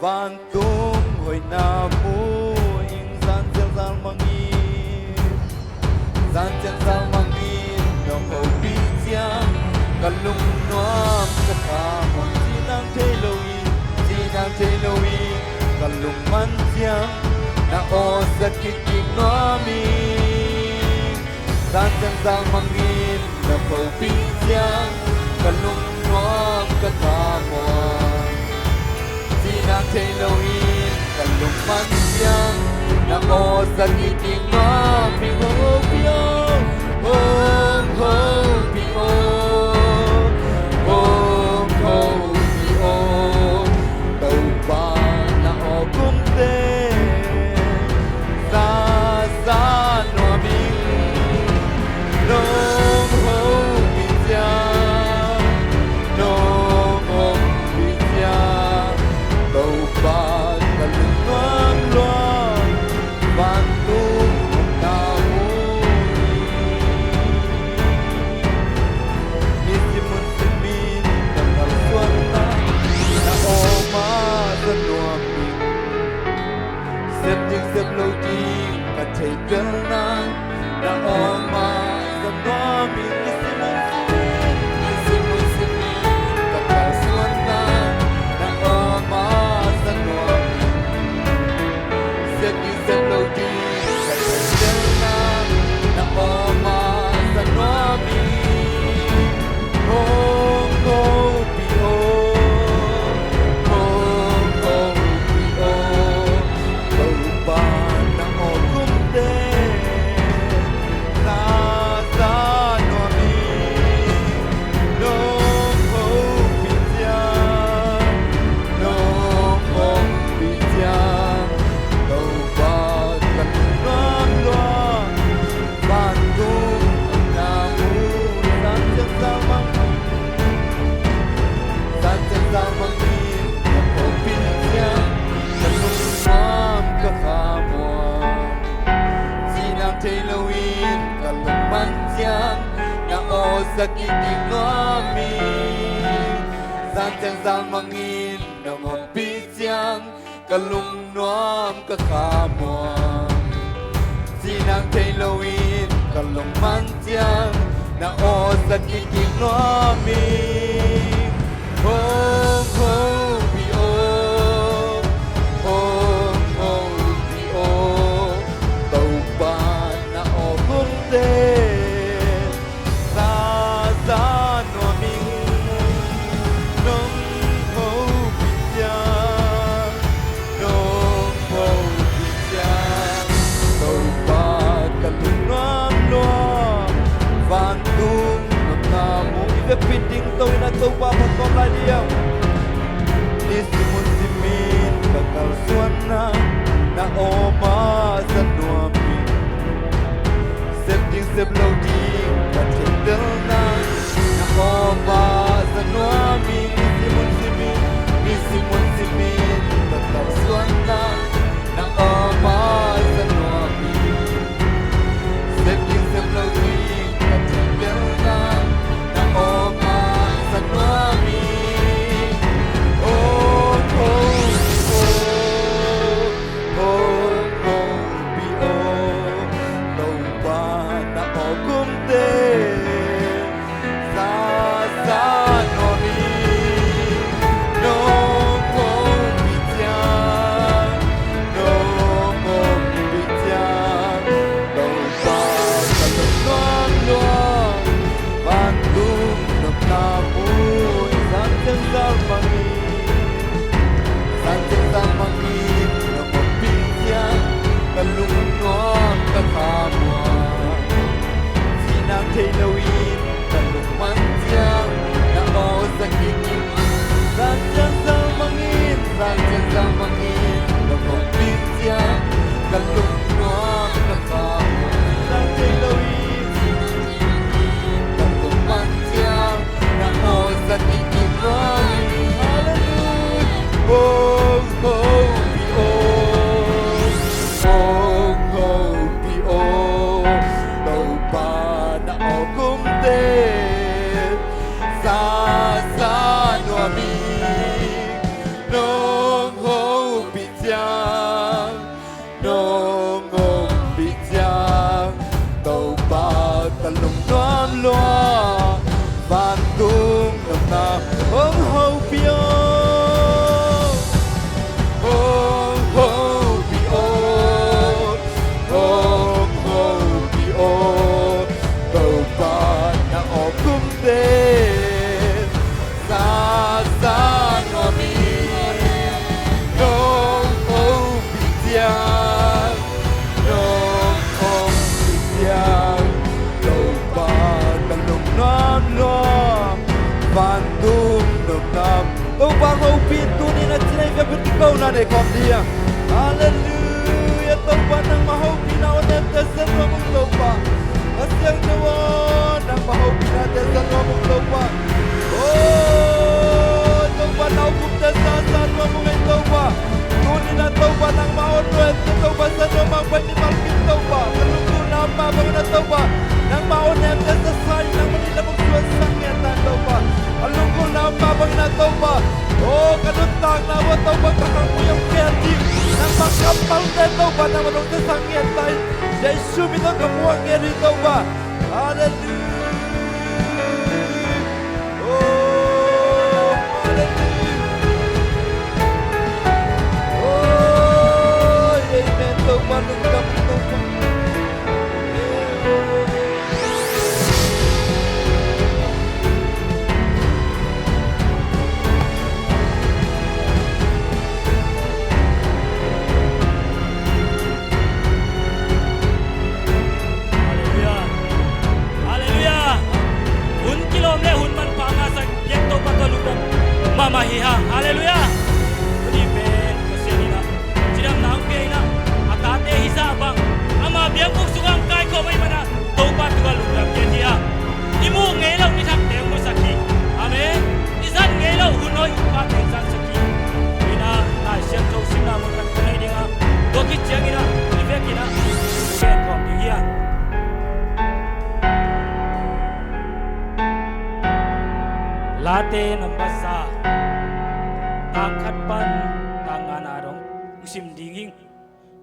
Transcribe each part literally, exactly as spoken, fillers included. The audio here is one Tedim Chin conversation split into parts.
Vantung hoihna mu ing. Zan ciang zan mangin, zan ciang zan mangin nong hopih ciang ka lungnuam ka kha muang. Cinang thei lo in, cinang thei lo in ka lungman ciang na awsak kik nuam ing. Zan ciang zan mangin na hopih ciang ka lungnuam ka kha muang. Cinang thei lo in ka lungman ciang na awsak kik nuam ing. Hong hopih o, hong hopih o, hong hopih o. Topa na awk umte zaza nuam ing. Nong hopih ciang, nong hopih ciang Topa ka lungnuam lua. Vantung na mu hi. Nisim hun simin ka kalsuanna na awm a za nuam ing. Sep ding sep lo ding ka theihtelna na awm a za nuam ing. Nisim hun simin, nisim hun simin ka kalsuanna na awm a za nuam ing. Sep ding sep lo ding ka theihtelna na awm a za nuam ing. Hong hopih o, hong hopih o, Topa na awk umte zaza nuam ing. Nong hopih ciang, nong hopih ciang Topa ka lungnuam lua. Vantung na mu hi. Zan ciang zan mangin, zan ciang zan mangin na hopih ciang ka lungnuam ka kha muang. Cinang thei lo in ka lungman ciang na awsak kik nuam ing. Zan ciang zan mangin na hopih ciang ka lungnuam ka kha muang. Cinang thei lo in ka lungman ciang na awsak kik nuam ing. Hong hopih o, hong hopih o, Topa na awk umte zaza nuam ing. Nong hopih ciang, nong hopih ciang Topa ka lungnuam lua. Vantung na mu hi. Vekpi ding to in a Topa phat kawm lai ding. Nisim hun simin ka kalsuanna na awm a za nuam ing. Sep ding sep lo ding ka theihtelna na awm a za nuam ing. Nisim hun simin, nisim hun simin ka kalsuanna na awm a za nuam ing. Sep ding sep lo ding ka theihtelna na awm a za nuam ing. Hong hopih o, hong hopih o, Topa na awk umte zaza nuam ing. Nong hopih ciang, nong hopih ciang Topa ka lungnuam lua. Vantung nopna mu hi. Zan ciang zan mangin, zan ciang zan mangin nong hopih ciang ka lungnuam ka kha muang. Cinang thei lo in ka lungman ciang na awsak kik ing. Zan ciang zan mangin, zan ciang zan mangin nong hopih ciang ka lungnuam ka kha muang. Cinang thei lo in ka lungman ciang na awsak kik ing. Halleluiah. Hong hopih o, hong hopih o, Topa na awk um Ka lungnuam lua, vantung nopna hong hopih aw, hong hopih aw, hong hopih aw. Topa na awk kumte sasa nuam hi. Nong hopih ciang, nong hopih ciang, Topa ka lungnuam lua, vantung nopna. Topa hopih tuni-in a ci-in a i biakbuk kiko na nei khawm ding. Halleluiah. Topa nangmah hopihna aw, nemte sa nuam ung Topa. A siangtho aw, nangmah hopihnate sa nuam ung Topa. Oi Topa, na awk kumte sasa nuam ung ei Topa. Tuni-in a Topa nangmah aw, nuamte Topa sa nuam mah bangin mimal kim Topa, ka lungkimna mah bangin a Topa, nangmah aw, nemte sasa in nangmah in lamuk suan sang ngen ta in Topa. A lungkimna mah bangin a Topa, aw ka nuntakna uah Topa ka hang mui om khel ding, nangmah kammalte Topa nangmah dong sa sang ngen ta in. Jesu min tawh ka muak ngen hi Topa. Halleluiah. Oh, halleluiah. Oh, amen. Topa lungdam, Topa. Halleluiah. Halleluiah. Hun kilawm le hun manpha ngahsak Topa tawh lungdam mahmah hi hang. Halleluiah. Tuni pen Pasian in a cidamna hong pia in a, a tate hizah bang ama biakbuk sungah hong kaikhawm ahih manin a Topa tungah lungdam gen hi hang. I muh ngei loh ni thakte hong musak hi. Amen. I zat ngei loh hun hoih pate hong zatsak hi. Tuni-in a Lai Siangtho simna mun khat ka nei ding a, tua khit ciangin a i vekin a gen khawm ding hi hang. Late nambat za, tang khat pan tang ngana dong sim ding hi.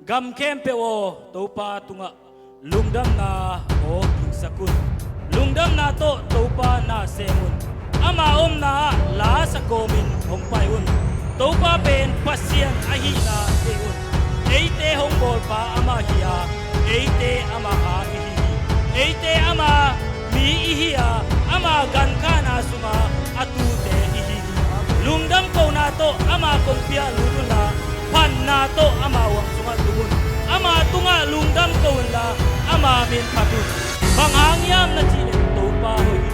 Gam khempeuh aw, Topa tungah lungdamna aw kingsak un. Lungdamna tawh Topa na sem un. Ama omna ah la sa kawmin hong pai un. Topa pen Pasian ahihna thei un. Eite hong bawlpa amah hi a, eite ama a ihi hi. Eite ama mi ihi a, ama gankhana sunga a tute ihi hi. Lungdam kohna tawh ama kongpi ah lut unla, phatna tawh ama huam sungah tung un. Ama tungah lungdam ko unla, ama min phat un. Bang hang hiam na cih leh Topa hoih hi.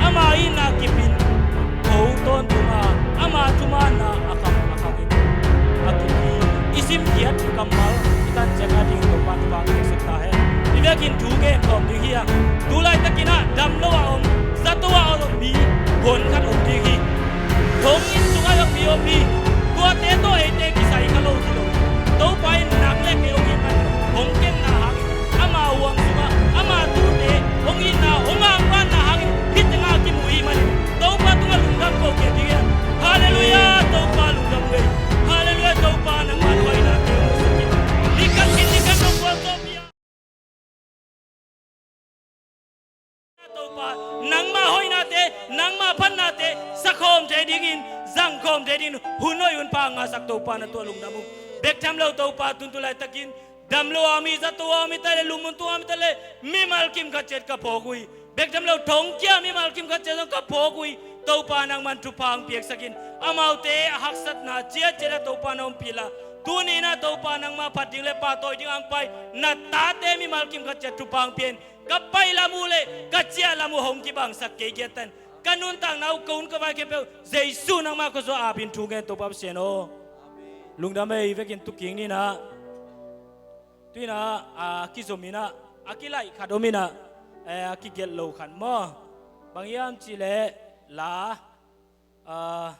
Ama itna kipin tho tawntung a, ama thumanna a kham a kham in a kip hi. I simkhiat kammal i tan ciang a ding Topa thupha hong piaksak ta hen. I vekin thu gen khawm ding hi a, tu laitakin ah dam lo a om, zato a om mi hon khat om ding hi. Thong inn sungah zong mi om hi. Tuate tawh eite kisai kha lo hi lo. Topa in nang le kei hong it man hong kemna hangin ama huam sungah ama tute hong itna hong angvanna hangin hih tengah kimu hi manin Topa tungah lungdam ko kei ding hi. Halleluiah, Topa lungdam kei. Halleluiah, Topa nangmah hoihnate hong musak kei. Nikhat khin nikhat hong gualzawhpih a Topa, nangmah hoihnate, nangmah phatnate sakhawm thei dingin, zangkhawm thei dingin hun hoih hun pha ngahsak Topa na tungah lungdam ung. Bek tham lo Topa, tun tu laitakin dam lo a om hi, zato a om hi ta leh, lum mun tung a om hi ta leh, mimal kim khat ciat ka phawk uh hi. Bek tham lo thongkia mimal kim khat ciat zong ka phawk uh hi. Topa nangman thupha hong piaksak in, amaute a haksatna ciatciat ah Topa na ompih inla, tuni-in ah Topa nangmah phat ding le pahtawi ding a hong pai na tate mimal kim khat ciat thupha hong pia in. Ka pai lam uh le ka ciah lam uh hong kibangsak kei, kiatan ka nuntakna uh, ka hun ka vai khempeuh Jesu nangmah khuazua apin thu ngen, Topa Pasian aw. Lungdam ei. Vekin tu kik ni in ah, tu-in ah, a kizom in ah, a kilaih khat om in ah, eh, a kigelh lo khat maw? Bang hiam cih leh la, ah,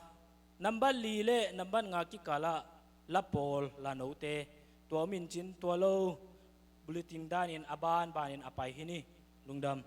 nambat li le nambat nga kikal ah la pawl, la note, tua om in cin, tua lo bulletin danin a banbanin a pai hi ni. Lungdam.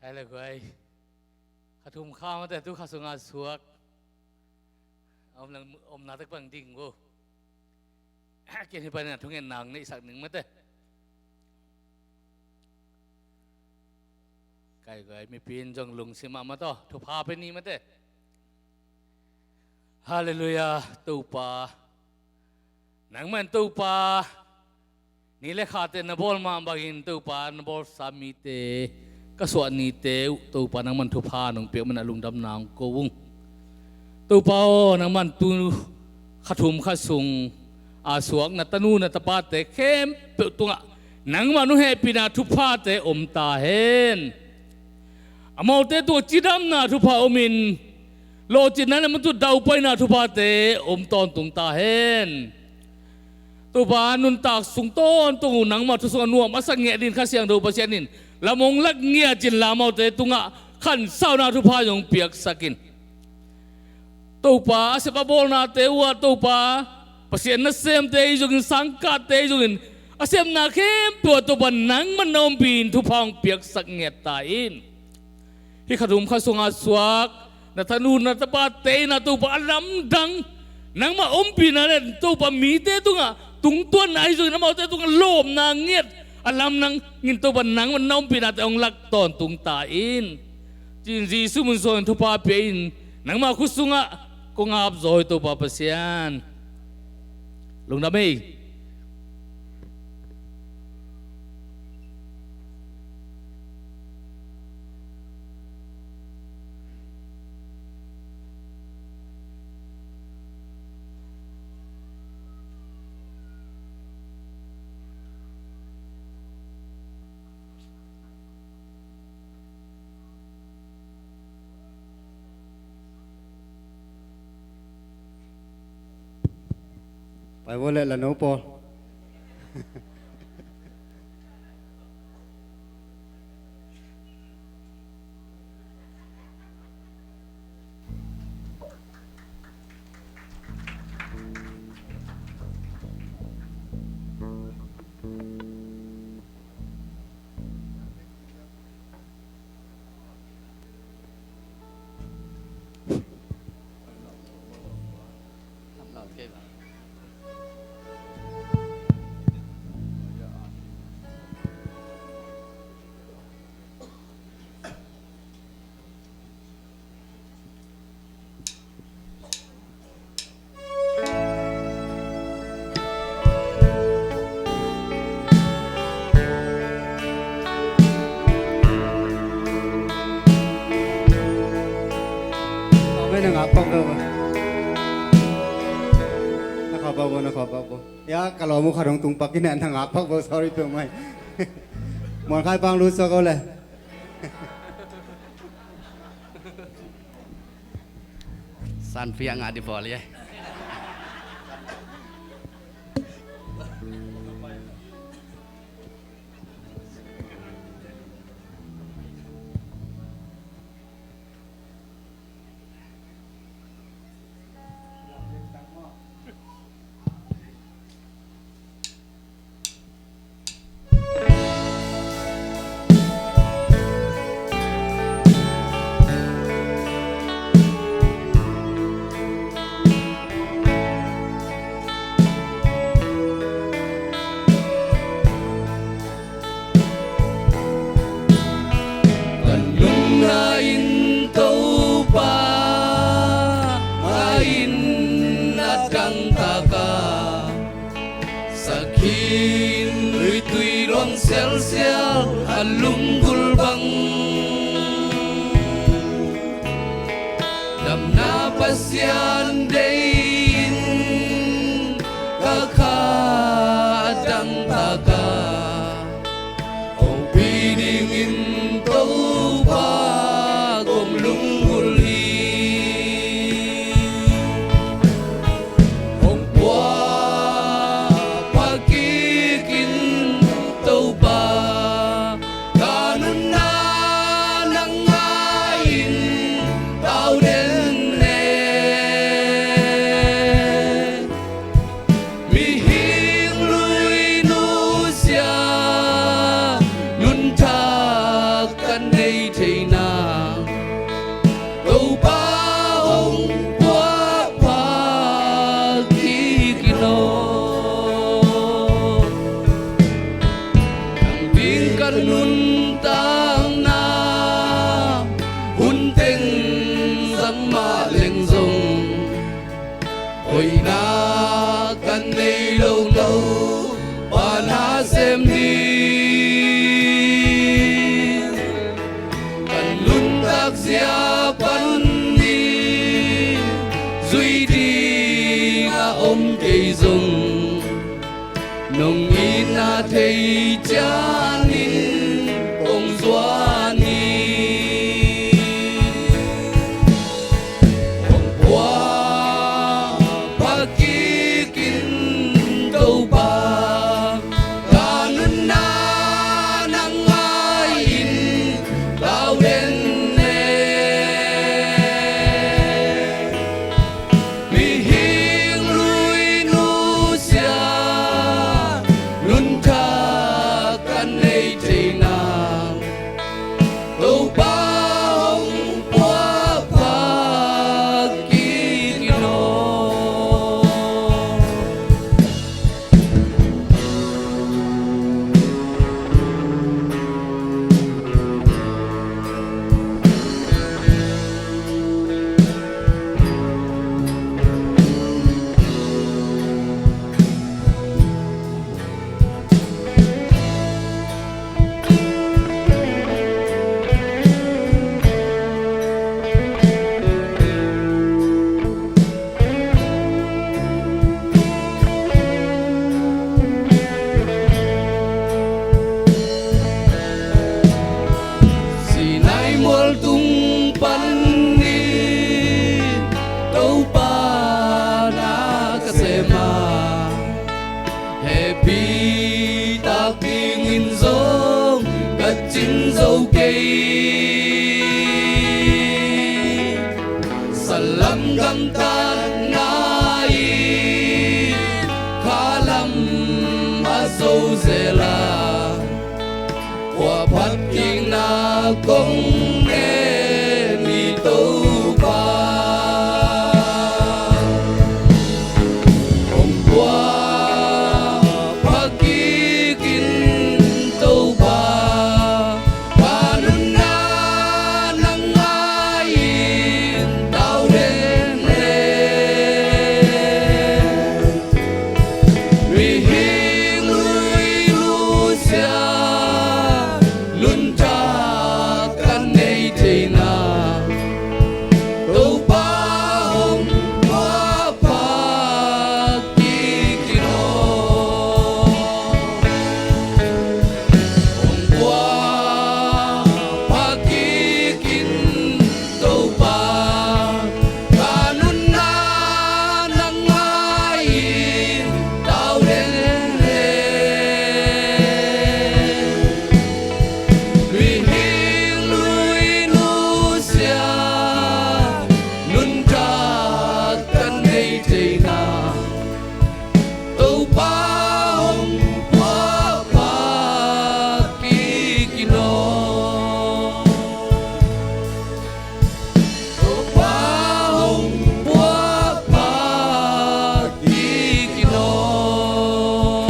Kai le guai. Kha thum kha mate, tu kha sunga suak. Om lang, om na tek pang ding go. Ken hi pa na thungen nang nei sak ning mate. Kai guai, mipi in zong lungsim a mato, thupha pe ni mate. Halleluiah, Topa. Nangman Topa, ni le khate na bawl mah bangin Topa, na bawlsa mite ka suah nite uh Topa, nangman thupha nong piak man a lungdamna hong ko ung. Topa aw, nangman tu kha thum kha sung a suak na tanu na tapate khempeuh tungah nangman hong hehpihna thuphate om ta hen. Amaute tungah cidamna thupha omin, lawhcinna le matut daupaina thuphate om tawntung ta hen. Topa, nuntak sung tawntung uh nangmah thu sungah nuam a sak ngiat dingin Kha Siangtho Pasian in lam hong lak ngiat cin, amaute tungah khansauna thupha zong piaksak in. Topa, a sep a bawlnate uhah Topa, Pasian nasemte ahi zongin, sangkahte ahi zongin, a sepna khempeuh ah Topa nangman na ompih in thupha hong piaksak ngiat ta in. Hih kha thum kha sunga suak na tanu na tapate in ah Topa, a lamdang nangmah ompihna le Topa, mite tungah tungtuanna ahi zongin, amaute tungah lawpna ngiat a lamdang in Topa nangman na ompihnate hong lak tawntung ta in. Ci-in Jesuh min suangin thupha pia in, nangmah khut sungah kong ap zaw hi Topa Pasian. Lungdam ei. Pai vua leh la no pawl. Amen, na ngak pak bo. Na khau pak bo, na khau pak bo. Ya, ka lawm uh khat hong tung pak in, na ngak pak bo, sorry peuhmah. Muan khai pang lut suak o le. San piak ngah di pawl e. Ka lungna in Topa, a inn a dangtak a, sakhi in luitui luang sialsial a lunggulh bang. Damna Pasian deih in ka kha a dangtak a, hopih dingin Topa kong lunggulh hi. Hong puahpha kik in Topa, ka nunna nang ngah in tau den e. Nuntakna hun teng zang mah leng zong, hoihna kan nei lo lo, pa na sem ding. Kan nuntak zia pan ni, zui ding a om kei zong, nong itna thei ciangin kong zuan hi. Kong puak phak kik in Topa, ka nunna nang ngai-in tau den le. Mihing lui nusia nuntak ka nei theihna, Topa hong puak phak kik in aw. Sinai mual tung panin Topa na ka sem a, hehpih tak dingin zong ka cing zo kei. Sanlam gamtatna in khalam a zo zel a, khua phat kikna kong ne ni Topa. Hong puak phak kik in Topa, ka nunna nang ngai-in tau den le. Mihing lui nusia nuntak ka nei theihna, Topa hong puak phak kik in aw. Hong puak phak kik in Topa, ka nunna nang ngai-in tau den le. Mihing lui nusia nuntak ka nei theihna, Topa hong puak phak kik in aw. Topa hong puak phak kik in aw.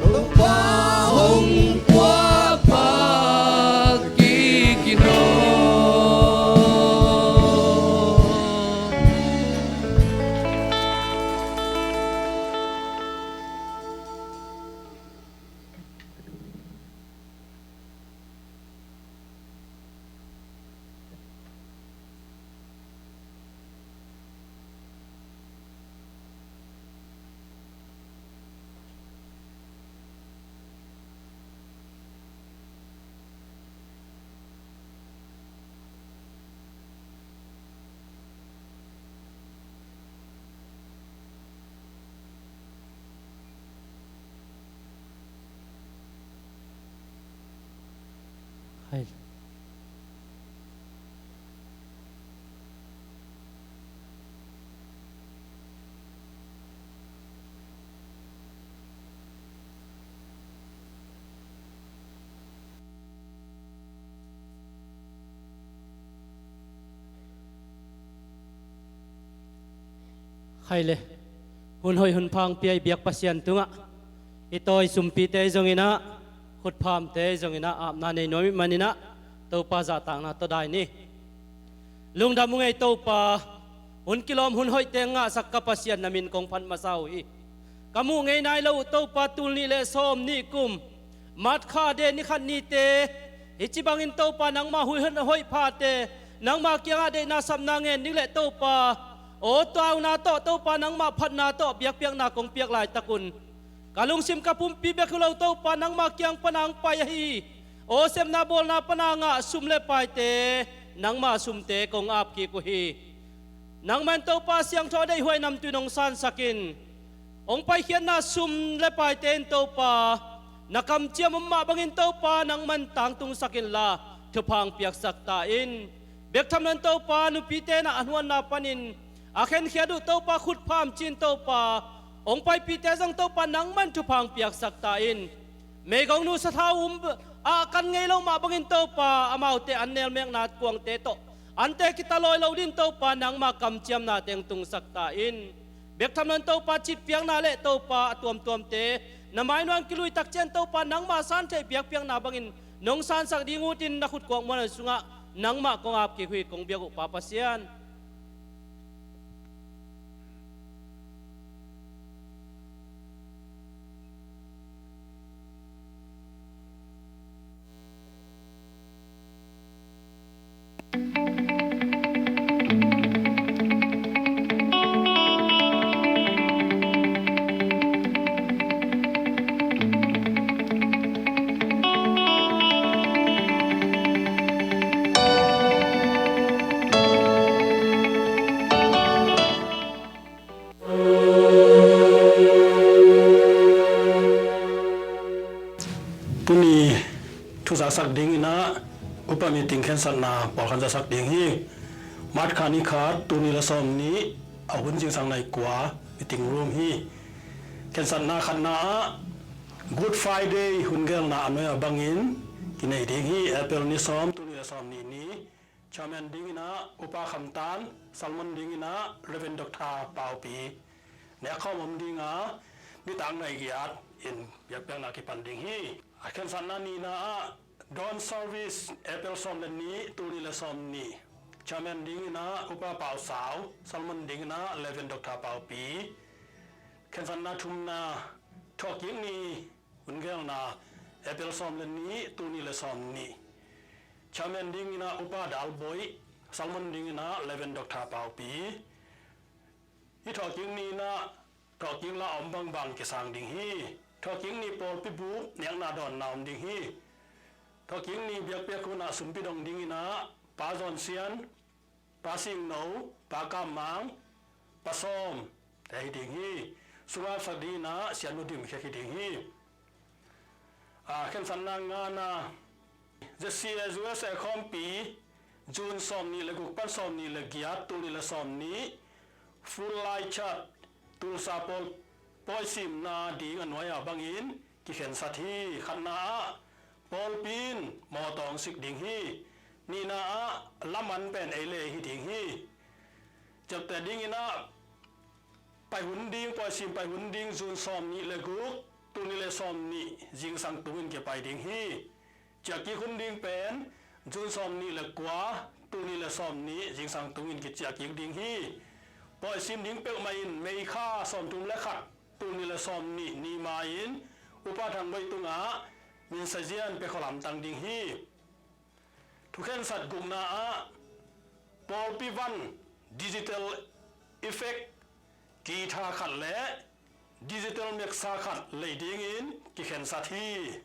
Topa hong puak phak kik in aw. Hai. Khai le, hun hoih hun pha hong pia i biak Pasian tungah I tawi sumpite zong in ah, khutphamte zong in ah, apna nei nuam ih manin ah, Topa zahtakna tawh dai ni. Lungdam ung ei Topa, hun kilawm hun hoihte ngahsak ka Pasian na min kong phat masa uh hi. Ka muh ngei nai lo uh Topa, tul nih le sawm nih kum March kha de ni khat nite, hih ci bangin Topa nangmah hun hoih phate, nangmah kiangah deihna sapna ngen ding le Topa, aw tauna tawh Topa nangmah phatna tawh biakpiakna kong piak laitak un ka lungsim ka pumpi bek hi lo Topa nangmah kiang pana hong pai ahi, aw sepna bawlna pana ngah sum le paite, nangmah sumte kong ap kik uh hi. Nangman Topa siangtho a deihhuai namtui nong sansak in, hong paikhiatna sum le paite in Topa, na kamciam om mah bangin Topa nangman tangtungsak inla, thupha hong piaksak ta in. Bek tham loin Topa, nupite na a hnuanna panin a khenkhiat uh Topa, khutpham cin Topa, hong paipihte zong Topa nangman thupha hong piaksak ta in. Meigongnu sathau um ah kan ngei lo mah bangin Topa, amaute an nelmekna kuangte tawh ante kitawi lo din Topa, nangmah kamciamna teng tungsak ta in. Bek tham loin Topa, citpiakna le Topa a tuamtuamte na mainuan kilui takciang Topa, nangmah santheih biakpiakna bangin nong sansak ding uh in, na khutkuak muanhuai sungah nangmah kong ap kik uh hi, kong biak uh Pa Pasian. Tuni thuzaksak dingin ah upa meeting khensatna pawlkhat zasak ding hi. March kha ni khat, tul nih le sawm nih, a hun zingsang nai kua, meeting room hi. Khensatna khatna ah Good Friday hun gelna a nuai a bangin kinei ding hi. April ni sawm, tul nih le sawm nih ni. Chairman dingin ah Upa Kham Tan, sermon dingin ah Reverend Doctor Pau Pi. Nekkhawm om ding a, nitak nai giat in biakpiakna kipan ding hi. A khensatna nihna ah dawn service, April sawm le nih, tul nih le sawm nih. Chairman dingin ah Upa Pau Sau, sermon dingin ah Reverend Doctor Pau Pi. Khensatna thumna thawhkik ni hun gelna, April sawm le nih, tul nih le sawm nih. Chairman dingin ah Upa Dal Boih, sermon dingin ah Reverend Doctor Pau Pi. Hih thawhkik ni in ah thawhkik la a om bangbang kisang ding hi. Thawhkik ni pawlpi buk nekna dawnna om ding hi. Thawhkik ni biakpiak hun ah sumpi dong dingin ah Pa Zawn Sian, Pa Sing No, Pa Kam Mang, Pa Sawm te hi ding hi. Sungap sak dingin ah Sian Nu Dim Khek hi ding hi. A khensatna ngana, Z C A U S A khawmpi, June sawm nih le guk pan sawm nih le giat, tul nih le sawm nih, full lai chat, tulsa pawl pawisimna ding a nuai a bangin kikhensat hi. Khatna ah pawlpi in mawtaw hong sik ding hi. Nihna ah laman pen ei le ei hi ding hi. Ciapteh dingin ah pai hun ding, pawisim pai hun ding, June sawm nih le guk, tul nih le sawm nih zingsang tungin kipai ding hi. Ciahkik hun ding pen June sawm nih le kua, tul nih le sawm nih zingsang tungin kiciahkik ding hi. Pawisim ding peuhmah in May kha sawmthum le khat, tul nih le sawm nih ni ma-in Upa Thang Boih tungah minsazian pia khualamtang ding hi. Thukhensat gukna ah pawlpi van digital effect guitar khat le digital mixer khat lei dingin kikhensat hi.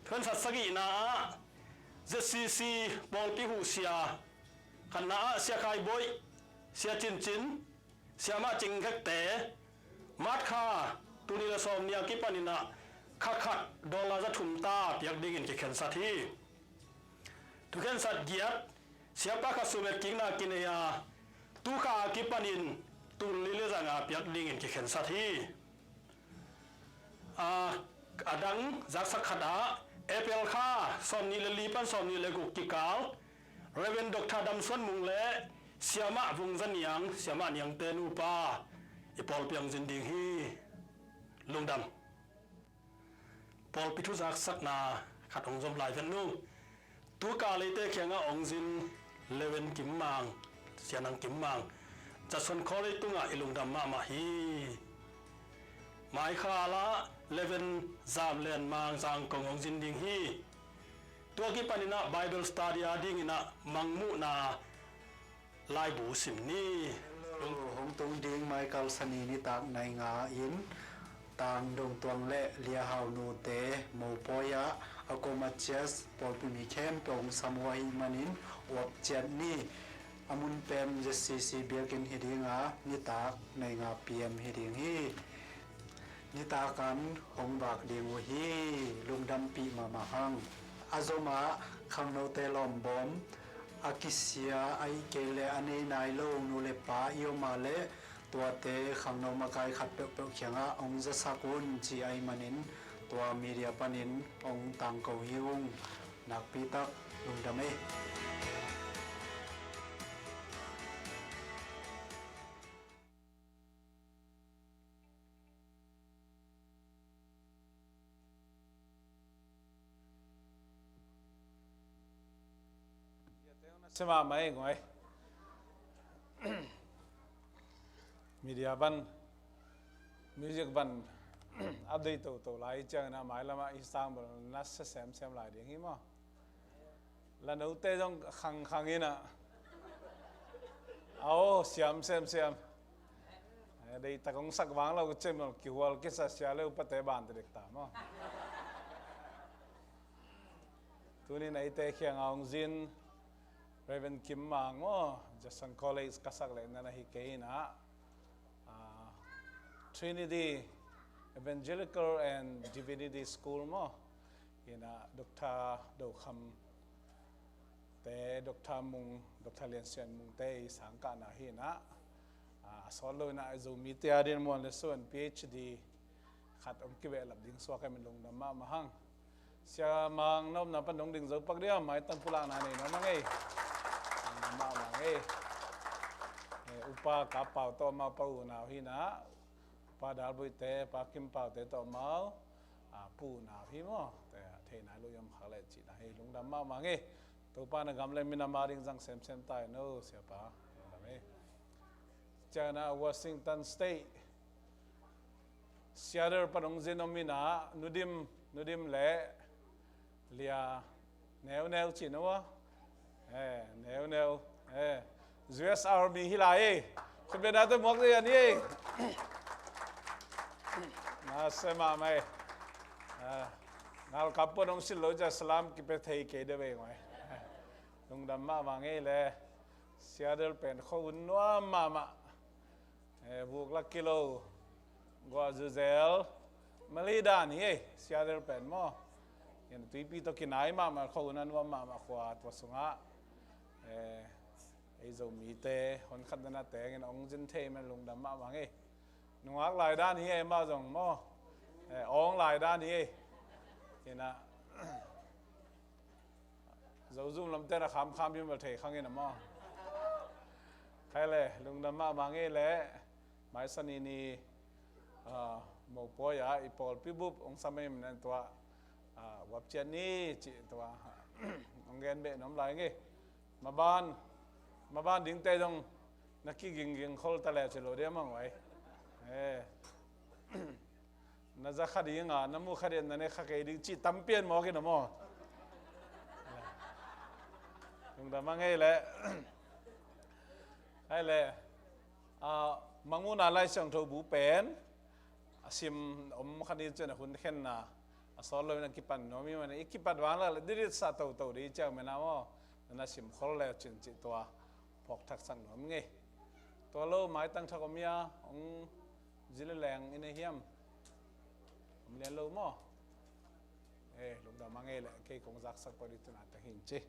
Thukhensat sagihna ah Z C C pawlpi huhsia, khatna ah Sia Khai Boih, Sia Cin Cin, Siamah Cing Khekte, March kha tul nih le sawm nih a kipanin ah kha khat dollar za thum ta piak dingin kikhensat hi. Thukhensat giat, siapa khat sum etkikna kinei a, tu kha a kipanin tul li le za nga piak dingin kikhensat hi. A, a dang zaksak khat ah April kha sawm nih le li pan sawm nih le guk kikal Reverend Doctor Dam Suan Mung le Siamah Vung Za Niang, Siamah Niangte nupa i pawlpi ah zin ding hi. Lungdam. Pawlpi thuzaksakna khat hong zom lai ven nung. Tuka leite kiangah hong zin Reverend Kim Mang, Sianang Kim Mang, Judson College tungah i lungdam mahmah hi. Maikhalah Reverend Zam Lian Mang Zangkong hong zin ding hi. Tua kipaninah Bible study a dinginah Mangmuhna laibu sim ni. Hello, hong tung ding Michael Sani nitak nai nga in Tang Dong Tuang le Lia Hau Nu te Mopawi ah a koma church pawlpi mi khempeuh hong sam uh ahih manin uap ciat ni. A mun pen Z C C biakinn hi dinga nitak nai nga P M hi ding hi. Nitakan hong vak ding uh hi. Lungdampih mahmah hang. A zomah khangnote lawmbawm, a kisia, a ih kei le a nei nai lo nu le pa i om a le tuate khangno makai khat peuhpeuh kiangah hong zasak un ci ahih manin tua media panin hong tangko hi ung. Nakpitak lungdam ei. Media ban music ban update toto lai ciangin a mailamah i sang bel na sa semsem lai ding hi maw? Lanote zong khangkhang inah. Aw, siam semsem. Deitak hong sak vang lo ka cem lo kihual kisa sia le upate ban te dek ta maw? Tunin eite khianga hong zin Reverend Kim Mang maw, Judson College ka sak leh nana hi kei inah, ah, Trinity Evangelical and Divinity School maw, inah Doctor Do Kham te, Doctor Mung, Doctor Lian Sian Mung te i sangkahna hi inah, ah, a sawt lo inah Zomite a din muan le suan P H D khat om kibehlap ding suak em, lungdam mahmah hang. Sia Mang nopna pan dong ding zo pak dia, maitang pulakna nei nuam a ngei. Lungdam mahmah ngei. Eh, upa Kap Pau tawh amau pa unau hi inah, upa Dal Buih te, pa Kim Pau te tawh amau, ah, pu unau hi maw? Te, thei nai lo i om khak leh cihna hi. Lungdam mahmah ngei. Topa na gam le minam a ding zang semsem ta in aw, siapa. Lungdam ei. Ciangin ah Washington State, Seattle pan hong zin om inah, Nu Dim, Nu Dim le Lia Neu Neu ci no a. Eh, Neu Neu. Eh, U S Army hi lai ei. Khutbetnate muak dei a ni ei. Nase mahmah ei. Ah, ngalkap pan hong silh lo cia salam kipia thei kei de vei ngoi. Lungdam mahmah ngei le. Seattle pen khuahun nuam mahmah. Eh, vuk lak kilo, guah zuzel, mali dan hi ei, Seattle pen maw. Tuipi tawh kinai mahmah, khuahun a nuam mahmah khua tua sungah. Eh, ei Zomite honkhat nana tengin hong zin thei man lungdam mahmah ngei. Nungak lai dan hi ei mah zong maw. Eh, awng lai dan hi ei. Inah Zozum lamte na khamkham hi mal thei khang inah maw. Khai le, lungdam mahmah ngei le, mai Sani ni, ah, Mopawi ah i pawlpi bup hong sam ei man tua, ah, uap ciat ni cih tua hong gen beh nuam lai ngei. Maban, maban dingte zong na kigingging khol ta le ci lo dia mang vai. Eh. Na za kha dinga, na mu kha dinga, na ne kha kei ding cih tampi an mawk in a maw. Lungdam a ngei le. Hai le. Ah, Mangmuhna Lai Siangtho bu pen a sim om kha ni cun a hun khenna a sawt lo in a kipan nuam i man i kipat vang la le didit sa toto dei ciang mena maw. Na sim khol le cin cih tua phawk thak sak nuam ngei. Tua lo maitang thak om ia hong zile leng in a hiam. Om lian lo maw? Eh, lungdam a ngei le kei kong zaksak pawh dih tuna teng hin ci.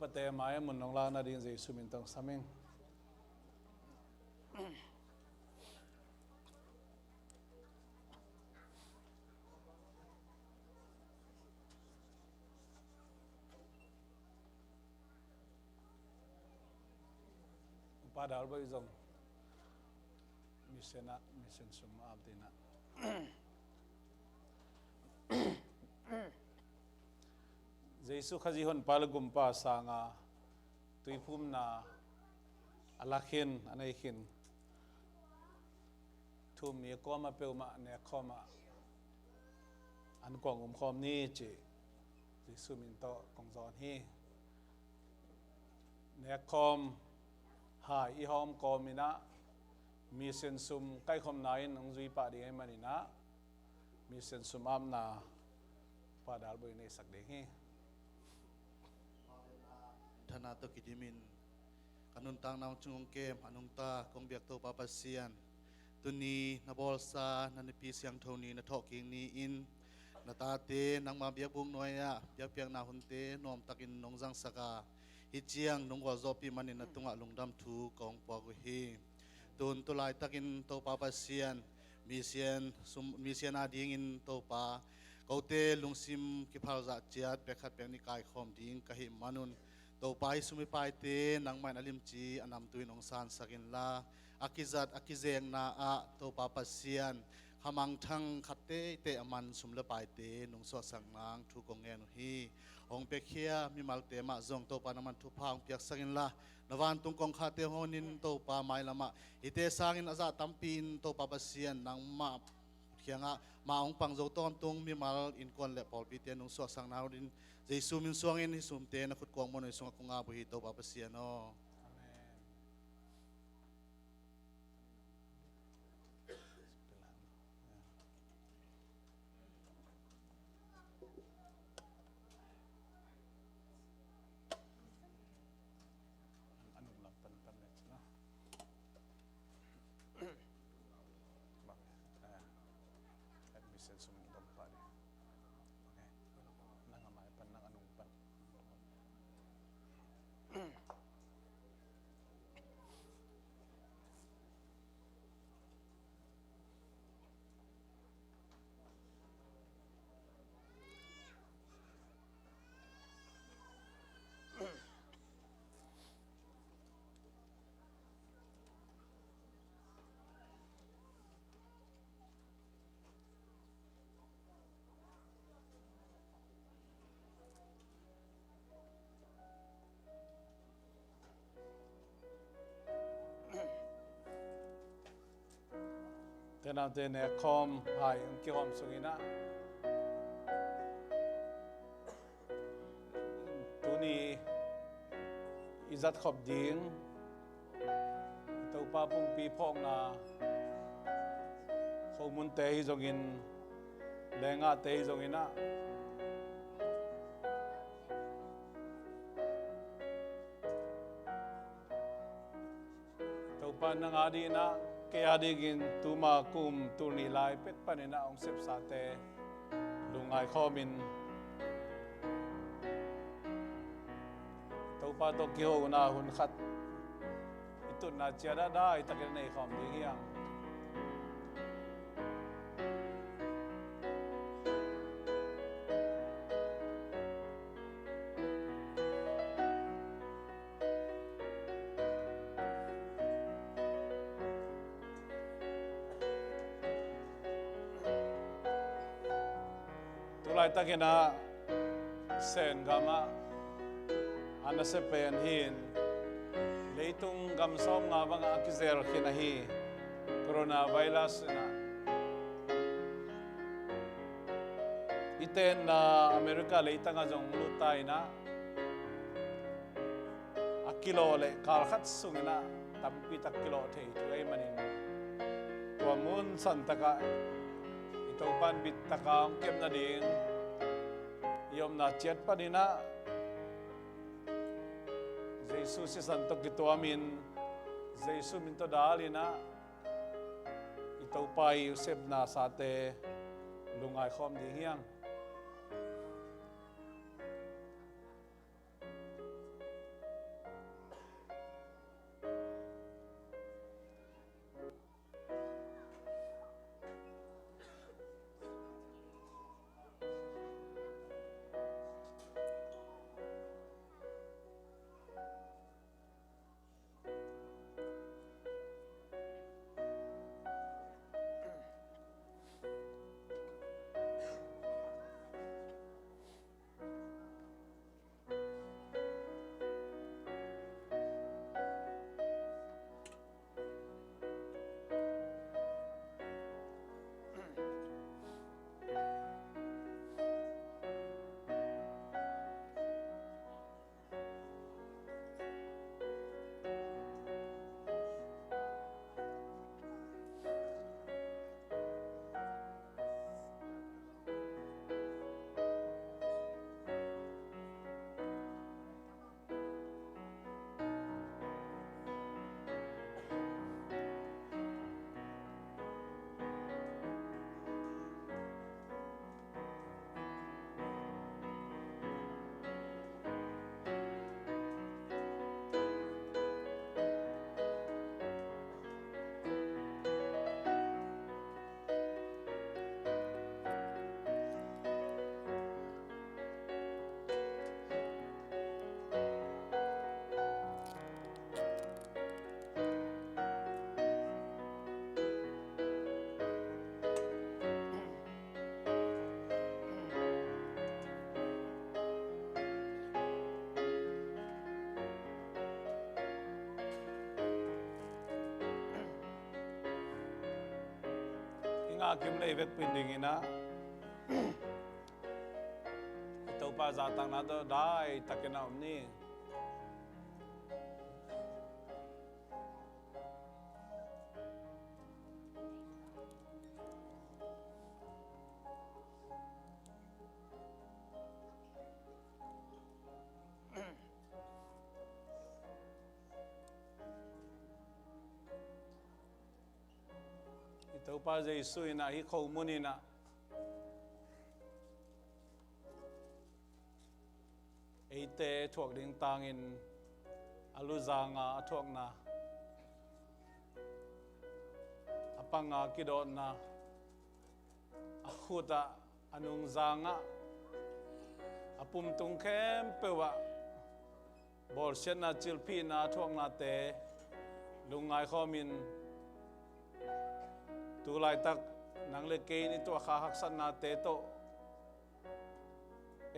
Pate mai mun nong lakna ding Jesu min tawh sam ing. Upa Dalboi zong mission ah, mission sum ap ding ah. Jesu Khazih Honpa le Gumpa sanga tuiphumna a lak khin, a nei khin, thu-um mi a kuamah peuhmah nek khawm ah an kuang um khawm ni cih Jesu min tawh kong zawn hi. Nek khawm hai i hawm kawm in ah mission sum kaikhawmna in hong zui pah ding ahih manin ah mission sum apna Upa Dalboi in nei sak ding hi. Thana tawh kidimin ka nuntakna hong cung hong kem a nungta kong biak Topa Pasian, tuni na bawlsa na nipi siangtho ni, na thawhkik ni in na tate nangma biakbuk nuai-ah biakpiakna hunte nuamtakin nong zangsak a, hih ciang nong gualzawhpih manin na tungah lungdam thu kong puak uh hi. Tun tu laitakin Topa Pasian, mission sum, mission a dingin Topa, kote lungsim kiphalzah ciat pek khat pek nih kaikhawm ding ka hih manun, Topa, i sum i paite nangmah in a limci a namtu in hong sansak inla, a kizat a kizekna ah Topa Pasian, khamangthang khat teitei a man sum le paite nong suahsak nang thu kong ngen uh hi. Hong piakhia mimalte mah zong Topa nangman thupha hong piaksak inla, na vantung kongkhakte hong honin Topa mailamah hihte sangin a zah tampi in Topa Pasian nangmah kiangah mah hong pang zo tawntung mimal innkuan le pawlpite nong suahsak nang dingin Jesu min suangin hih sumte na khut kuang muanhuai sungah kong ap uh hi Topa Pasian aw. Amen. Tenau te nek khawm hai hong kihawm sungin ah, tuni i zat khop ding Topa pumpi phawkna, khomunte hi zongin, lengahte hi zongin ah, Topa nang a dingin ah, kei a dingin tuma kum tul nih lai pek panin ah hong sepsate lungngai khawmin, Topa tawh kihona hun khat i tutna ciat ah dai takin nei khawm ding hi hang. Tulaitakin ah Sen gamah a nasia pen hi-in, leitung gam sawmnga bangah a kizel khin ahi coronavirus in ah, i tenna America leitangah zong lut ta in ah, a kilawh leh kal khat sungin ah tampi tak kilawh thei thu ahih manin, tua mun santakah i Topan bittaka hong kep nading i omna ciat panin ah, Jesu sisan tawh kituamin, Jesu min tawh dalin ah, i Topa i sepna sate lungngai khawm ding hi hang. Kim lei vekpi dingin ah i Topa zahtakna tawh dai takin a om ni. I Topa Jesu in ah hih khomun in ah eite thuak ding tangin a luzanga a thuakna, a panga kidawtna, a khutah, a nungzangah, a pumtung khempeuh ah bawlsiatna, cilphihna a thuaknate lungngai khawmin, tu laitak nang le kei in i tuahkha haksatnate tawh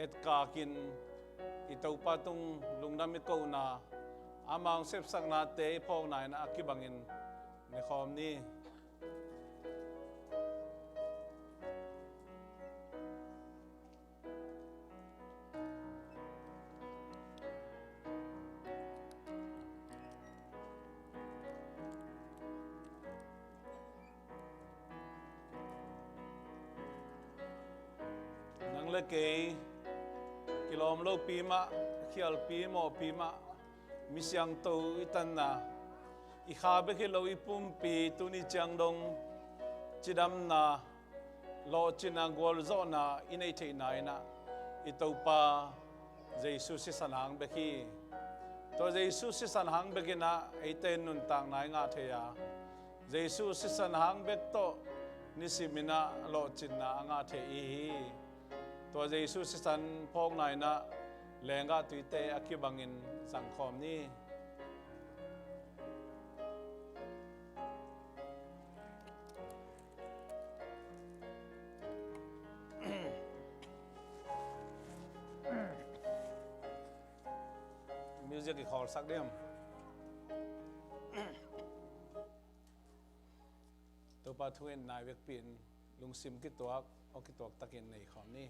etkakin i Topa tung lungdam i kohna, amah hong sepsaknate i phawkna in a kibangin ne khawm ni. Nang le kei kilawm lopi mah, khialpi mawhpi mah, mi siangtho i tanna, i kha bek hi lo i pumpi tuni ciang dong cidamna, lawhcinna, gualzawhna i neih theihna in ah i Topa Jesu sisan hang bek hi. Tua Jesu sisan hang bek in ah eite in nuntakna i ngah thei a, Jesu sisan hang bek tawh nisimin ah lawhcinna a ngah thei i hi. Tua Jesu sisan phawkna in ah lenggah tuite a kibangin zangkhawm ni. Music i khawlsak diam? Topa thu in nai vekpi in lungsim kituak, aw kituak takin nei khawm ni.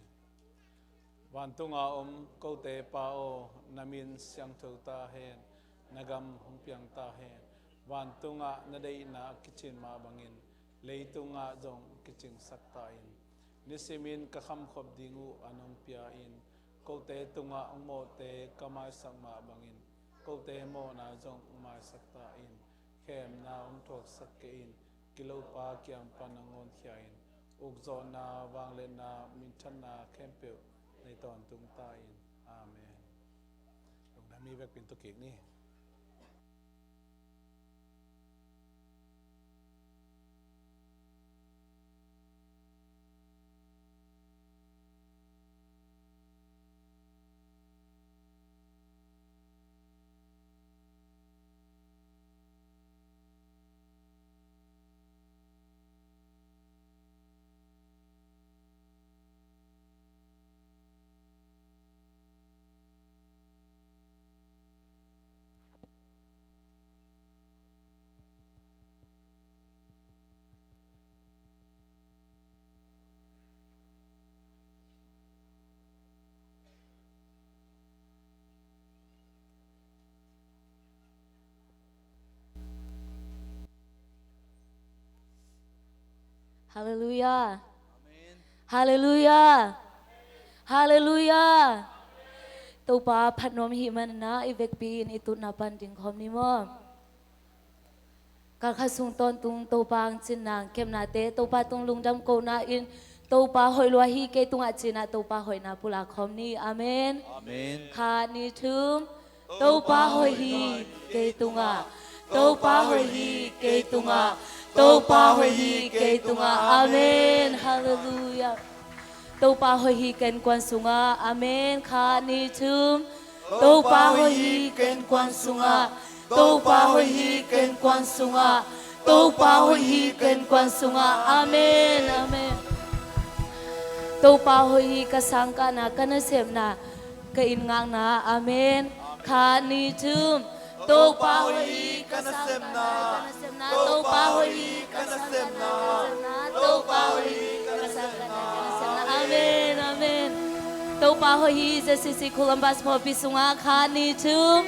Vantunga om kote Pa aw, na min siangtho ta hen, na gam hong piang ta hen. Vantungah na deihna a kicin mah bangin leitungah zong kicingsak ta in. Nisimin ka khamkhop ding uh a nong pia in, kote tungah hong mawhte ka maisak mah bangin kote mawhna zong hong maisak ta in. Khemna hong thuaksak kei in, kilopa kiang pan hong honkhia in, ukzawhna, vangliatna, minthanna khempeuh nei tawntung ta in. Amen. Lungdam mi vekpi in tu kik ni. Halleluiah. Amen. Halleluiah. Halleluiah. Topa phatnuam hih manin ah i vekpi in i tutna pan dingkhawm ni maw? Kalkhat sung tawntung Topa hong cinna, kepnate Topa tung lungdam kohna in, Topa hoih lua hi kei tungah cinah Topa hoihna pulak khawm ni. Amen. Amen. Khat, nih, thum. Topa hoih hi kei tungah, Topa hoih hi kei tungah, Topa hoih hi kei tungah. Amen. Halleluiah. Topa hoih hi kei innkuan sungah. Amen. Khat, nih, thum. Topa hoih hi kei innkuan sungah, Topa hoih hi kei innkuan sungah, Topa hoih hi kei innkuan sungah. Amen. Amen. Topa hoih hi ka sangkahna, ka nasepna, ka inn ngakna. Amen. Khat, nih, thum. Topa hoih hi ka nasepna. Topa hoih hi ka nasepna. Topa hoih hi ka nasepna. Amen, amen. Topa hoih hi, Z C C Columbus pawlpi sungah khat, nih, thum.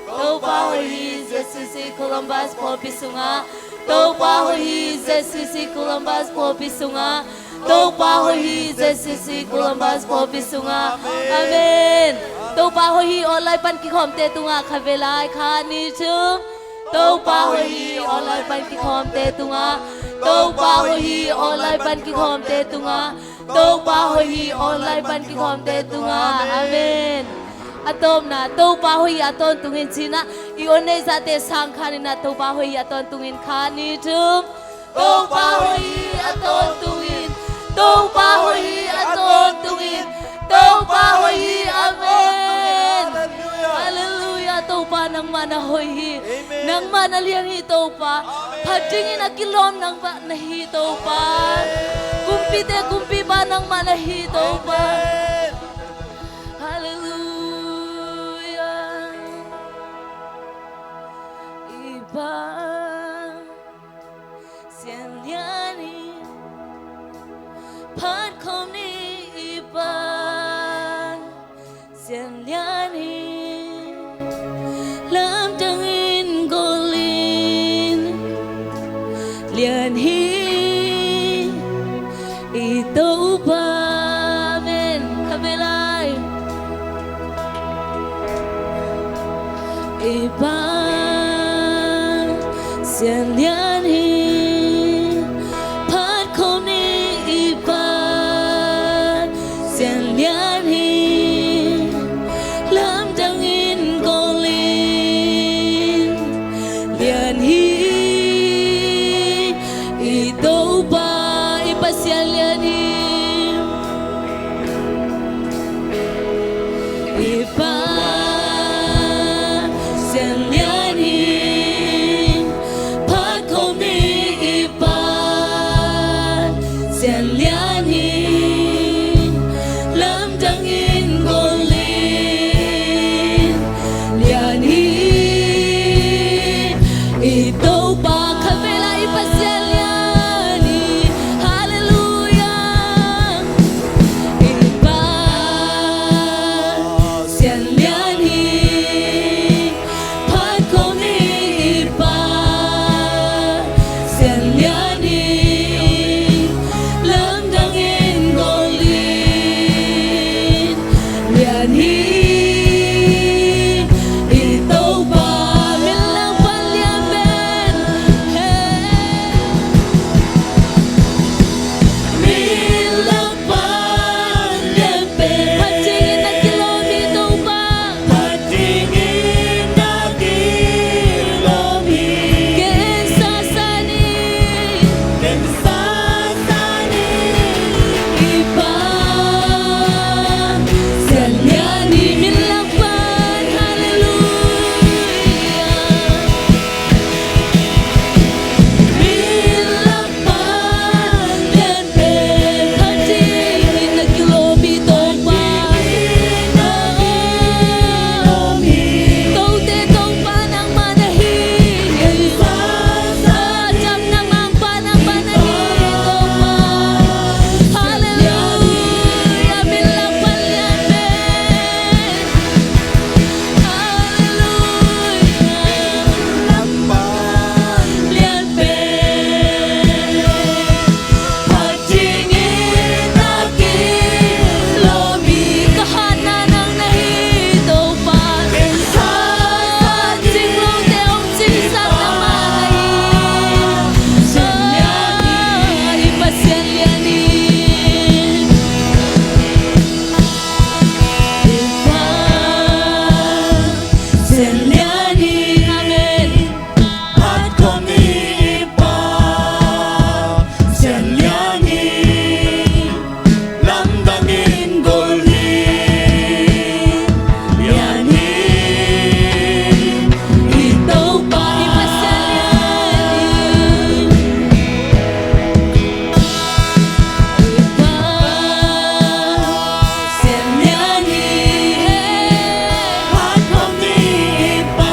Topa hoih hi, Z C C Columbus pawlpi sungah. Topa hoih hi, Z C C Columbus pawlpi sungah. Topa hoih hi, Z C C Columbus pawlpi sungah. Amen. Topa hoih hi, online pan kikhawmte tungah khatvei lai, khat, nih, thum. Topa hoih hi, online pan kikhawmte tungah. Topa hoih hi, online pan kikhawmte tungah. Topa hoih hi, online pan kikhawmte tungah. Amen. A tawpna, Topa hoih hi a tawntungin ci-in ah, i aw neih zahte sang khanin ah, Topa hoih hi a tawntungin, khat, nih, thum. Topa hoih hi a tawntungin. Topa hoih hi a tawntungin. Topa hoih hi. Amen. Halleluiah. Halleluiah. Topa nangmah na hoih hi. Amen. Nangmah na lian hi Topa. Amen. Phat dingin a kilawm nangmah na hi Topa. Amen. Kumpite kumpipa nangmah na hi Topa. Amen. Halleluiah. I Pa Sian lian hi, phat khawm ni i Pa. Sian lian hi, lamdangin gol in. Lian hi i Topa. Amen. Khatvei lai. I Pa Sian lian hi, phat khawm ni i Pa. Sian lian hi, lamdangin gol in. Lian hi i Topa, i Pasian lian hi. I Pa Sian lian hi, phat khawm ni i Pa. Sian lian hi, lamdangin gol in. Lian hi i Topa. Khatvei lai, i Pasian lian hi. Halleluiah. I Pa Sian lian hi, phat khawm ni i Pa. Sian lian hi, lamdangin gol in. Lian hi i Topa. Min lang pan lian pen. Hey. Min lang pan lian pen. Phat dingin na kilawm hi Topa. Phat dingin na kilawm hi. Ken sasa ni. Ken sasa ni. I Pa Sian lian hi. Min lang pan. Halleluiah. Min lang pan lian pen. Phat dingin na kilawm hi Topa. Tote Topa nangmah na hi. Sa, sa, jam nangmah pa nangmah na hi Topa. Halleluiah. Min lang pan lian pen. Pasian lian hi. Amen. Phat khawm ni i Pa. Sian lian hi. Lamdangin gol hi. Lian hi i Topa. I Pasian lian hi. I Pa Sian lian hi. Phat khawm ni i Pa.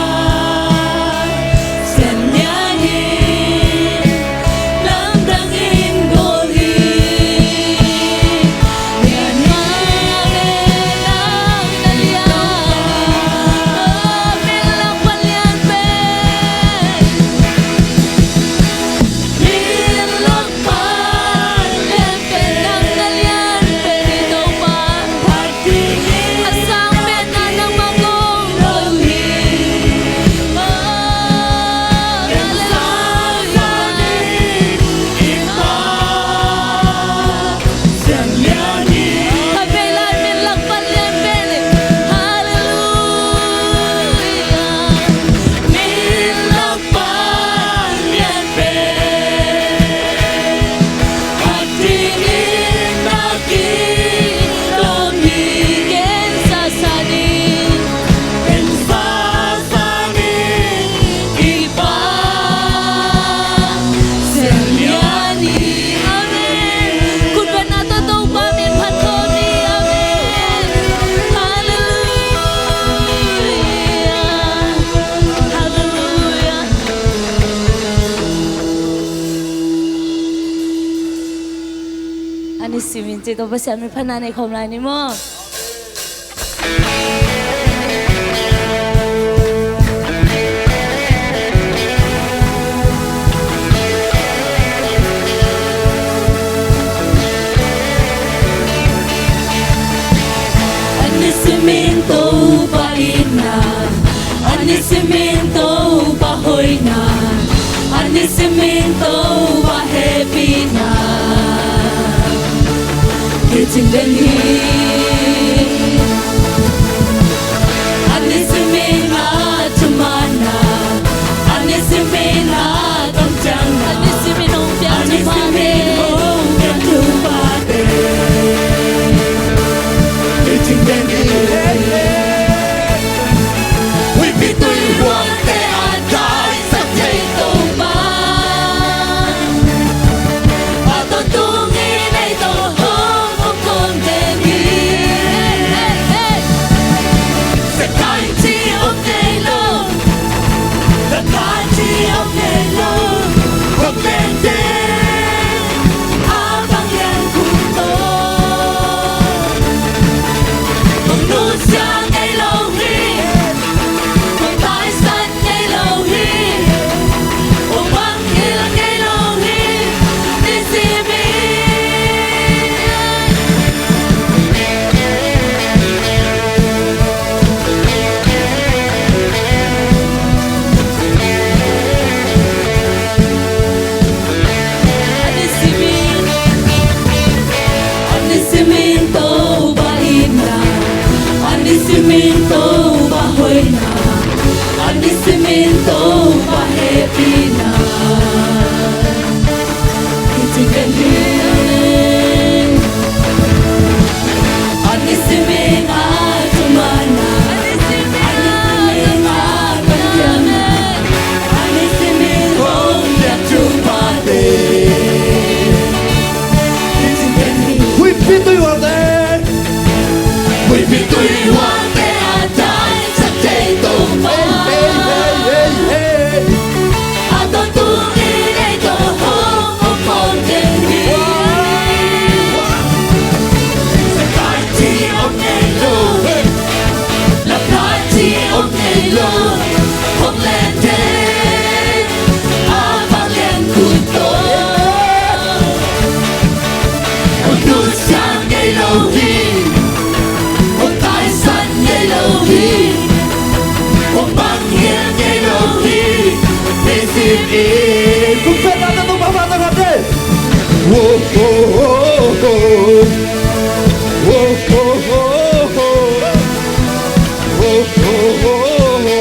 Simin ci Topa siam mi phan na nei khawm lai ni maw? A nisimin Topa itna, a nisimin Topa hoihna, a nisimin Topa hehpihna kicing den hi. A nisimin a thumanna, a nisimin a kamciamna, a nisimin hong piak thuphate, a nisimin hong piak thuphate kicing den hi. Huihpi tui huangte a daisak thei Topa, a tawntung in ei tawh hong om kawm den hi. Sekai ci om ngei lo, Daplai ci om ngei lo, kong lente a bang lian kut tawh. Hong nusia ngei lo hi, hong taisan ngei lo hi, hong mangngilh ngei lo hi, nisimin. A nisimin, a nisimin Topa itna, a nisimin Topa hoihna, a nisimin Topa hehpihna kicing den hi. A nisimin a thumanna, a nisimin a kamciamna, a nisimin hong piak thuphate kicing den hi. Huihpi tui huangte, huihpi tui huangte a daisak thei Topa, hey, hey, hey, hey, hey, a tawntung in ei tawh hong om kawm den hi. Sekai ci om ngei lo, Daplai ci om ngei lo, kong lente a bang lian kut tawh. Hong nusia ngei lo hi, hong taisan ngei lo hi, hong mangngilh ngei lo hi, nisimin. Kong pet na na tong pa pa na kate. Wo, wo, wo, wo. Wo, wo, wo, wo. Wo, wo, wo, wo.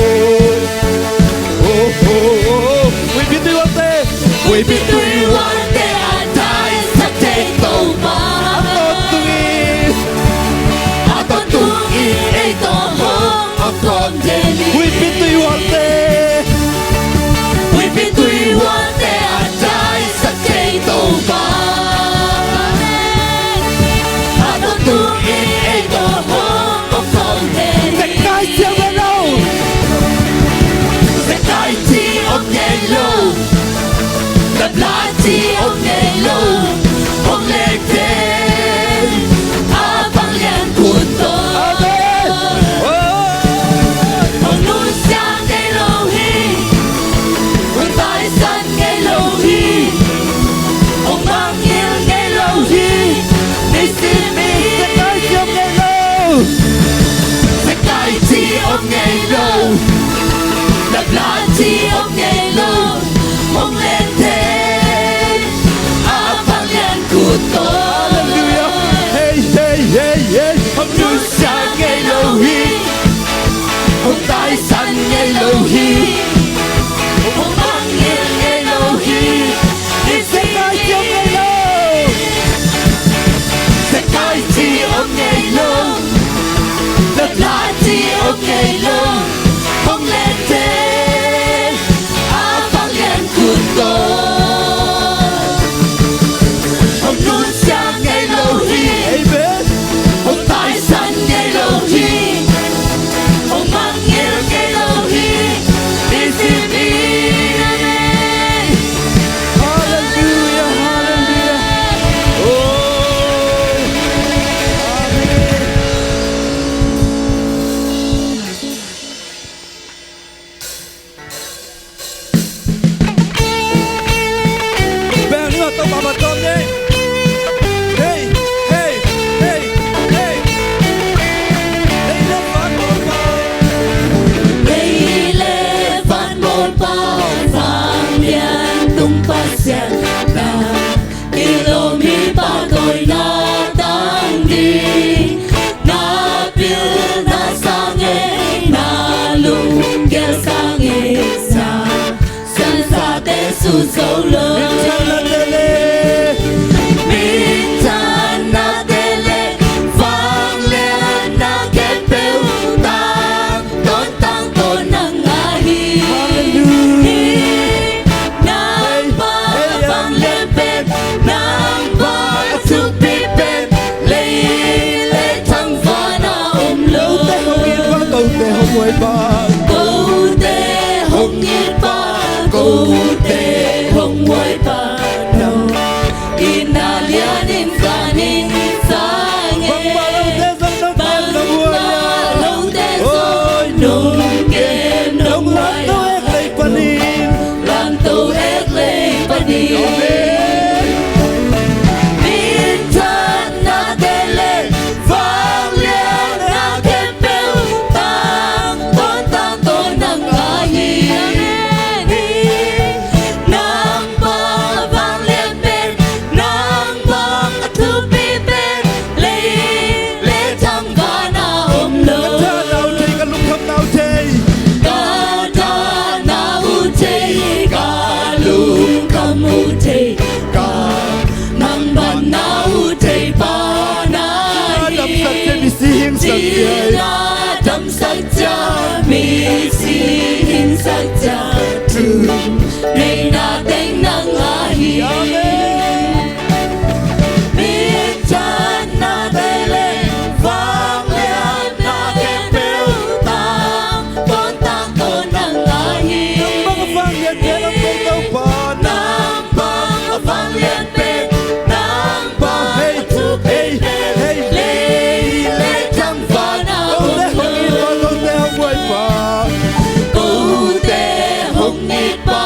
Huihpi tui huangte, huihpi tui huangte a daisak thei Topa, a tawntung in, a tawntung in ei tawh hong om kawm den hi. Huihpi tui huangte, huihpi tui huangte a daisak thei Topa, a tawntung in ei tawh hong om kawm den hi. Sekai ci om ngei lo, Sekai ci om ngei lo, Daplai ci om ngei lo, kong lente a bang lian kut tawh. Amen. Oh. Hong nusia ngei lo hi, hong taisan ngei lo hi, hong mangngilh ngei lo hi, nisimin. Sekai ci om ngei lo, Sekai ci om ngei lo, Daplai ci om ngei lo, kong lente a bang lian kut tawh. Halleluiah. Hey, hey, hey, hey. Hong nusia ngei lo hi, hong taisan ngei lo hi, hong mangngilh ngei lo hi, nisimin. Sekai ci om ngei lo, Sekai ci om ngei lo, Daplai ci om ngei lo, kong lente a bang lian kut tawh. Hong nusia ngei lo hi. Amen. Hong taisan ngei lo hi. Hong mangngilh ngei lo hi. Gel sang e sa, sang sa te su zo lo. Minthanna te le, minthanna te le, vangliatna khempeuh tang, ton tang ton nang ahi. Hallelujah. Nang bang a vanglian pen, nang bang a thupi pen, lei le thang van a om lo. Kote hong it pa, kote hong huai pa. Kote hong it pa, kote hong huai pa. No. Inn a lian in kanin sang e. Bangmah lote zong nong, bangmah lote zong nong kem nong huai a. Lamto ek lei panin. Lamto ek lei panin. Amen. Minthanna te le, vangliatna khempeuh tang, ton tang ton nang ahi. Amen. Nang bang a vanglian pen, nang bang a thupi pen, lei le thang van a om lo. Ka thahna uh thei, ka lungkhamna uh thei. Ka thahna uh thei, ka lungkham uh thei, ka mangbanna uh thei pa na hi. Cina damsak ciang, misi hingsak ciang. Cina damsak ciang, misi hingsak ciang. Thu neihna teng nang ahi. Amen. Minthanna te le, vangliatna khempeuh tang, ton tang ton nang ahi. Nang bang a vanglian pen om kei Topa. Nang bang a vanglian pen, nang bang a thupi pen, hei, hei, lei le thang van a om lo. Kote hong it pa, kote hong huai pa. Kote hong it pa,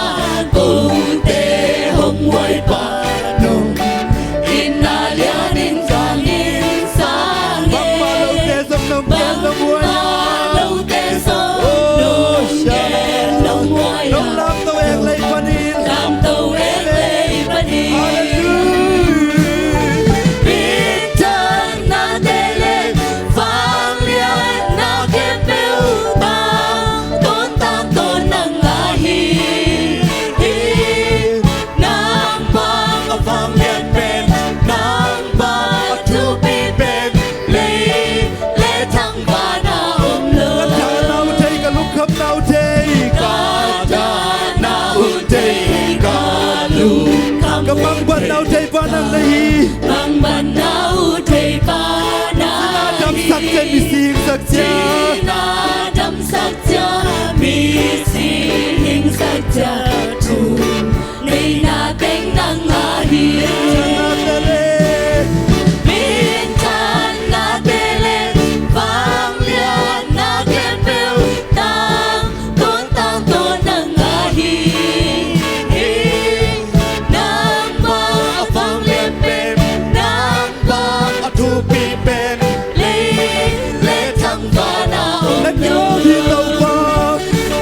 kote hong huai pa. Nong inn a lian in kanin sang e. Bangmah lote zong nong kem nong huai a. Bangmah lote zong nong kem nong huai a. Nong lamto ek lei panin. Lamto ek lei panin. Hallelujah. Minthanna te le, vangliatna khempeuh tang, ton tang ton nang ahi. Nang bang a vanglian pen, nang bang a thupi pen, lei le thang van a om lo. Ka thahna uh thei, ka lungkhamna uh thei. Ka thahna uh thei, ka lungkham uh thei. Ka mangbanna uh thei pa nang na hi. Mangbanna uh thei pa nang na hi. Cina damsak ciang, misi hingsak ciang. Cina damsak ciang, misi hingsak ciang. Thu neihna teng nang ahi. Minthanna te le, minthanna te le, vangliatna khempeuh tang, ton tang ton nang ahi. Nang bang a vanglian pen, nang bang a thupi pen, lei le thang van a om lo. Na kilawm hi Topa.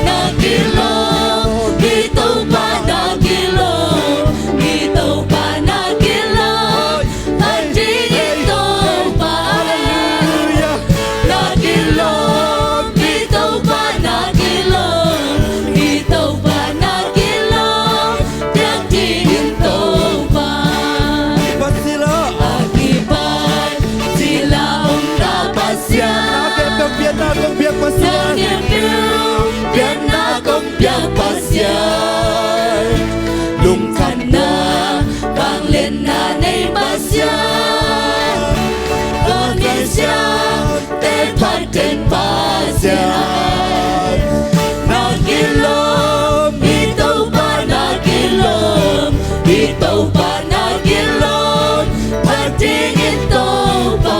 Na kilawm hi Topa, na kilawm hi Topa, na kilawm. Phat ding in Topa. Hallelujah. Na kilawm hi Topa, na kilawm hi Topa, na kilawm. Phat ding in Topa. Kipat sila. A kipat sila om ta Pasian. Na khempeuh piakna kong piak Pasian. Na khempeuh piakna kong piak Pasian. Lungkhamna, vangliatna nei Pasian. Vanglian siam te phat den Pasian. Na kilawm hi Topa, na kilawm hi Topa, na kilawm. Phat ding in Topa.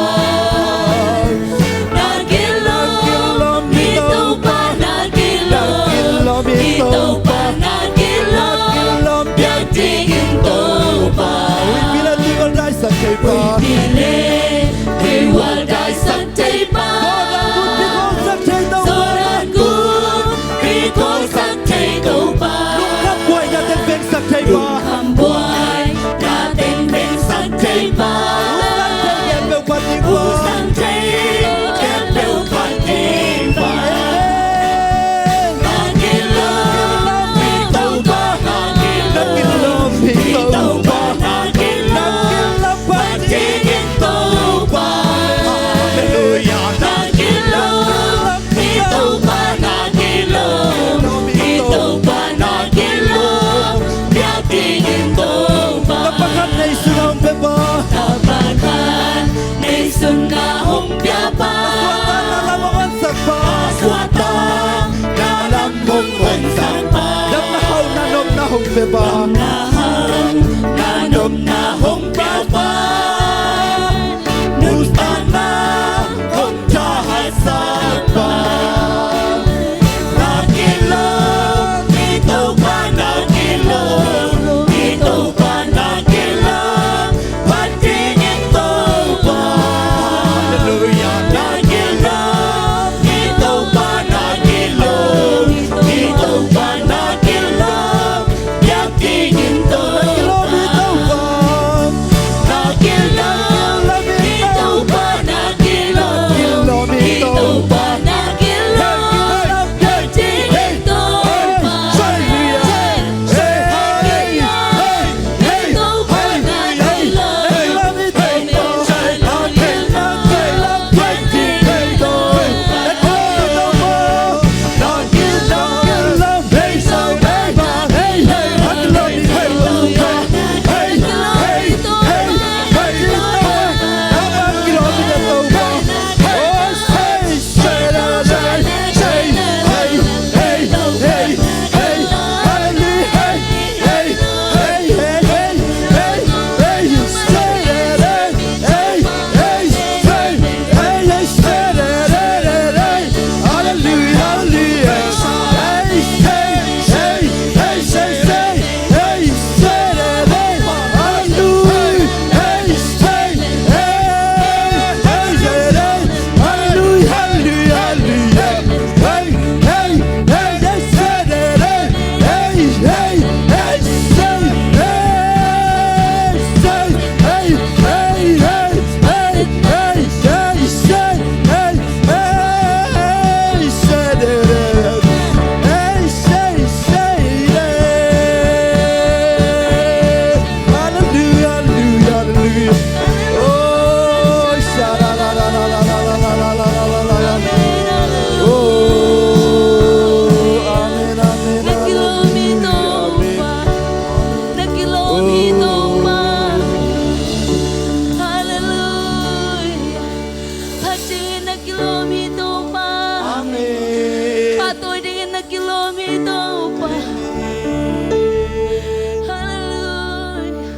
Na kilawm hi Topa, na kilawm hi Topa, na kilawm. Phat ding in Topa. Huihpi le tuihual daisak thei pa. Huihpi le tuihual daisak thei pa. Sawltak khut kikholsak thei Topa. Damna hauhna nopna hong pia pa. Damna hauhna nopna hong pia pa. Nuntakna hong thahatsak pa. Na kilawm, i Topa na kilawm, i Topa na kilawm. Phat ding in Topa. Halleluiah. Na kilawm, i Topa na kilawm, i Topa na kilawm. Biak ding in Topa. Na kilawm, i Topa na kilawm, i Topa na kilawm. Biak ding in Topa. Halleluiah. Phat dingin na kilawm hi Topa. Amen. Pahtawi dingin na kilawm hi Topa. Halleluiah.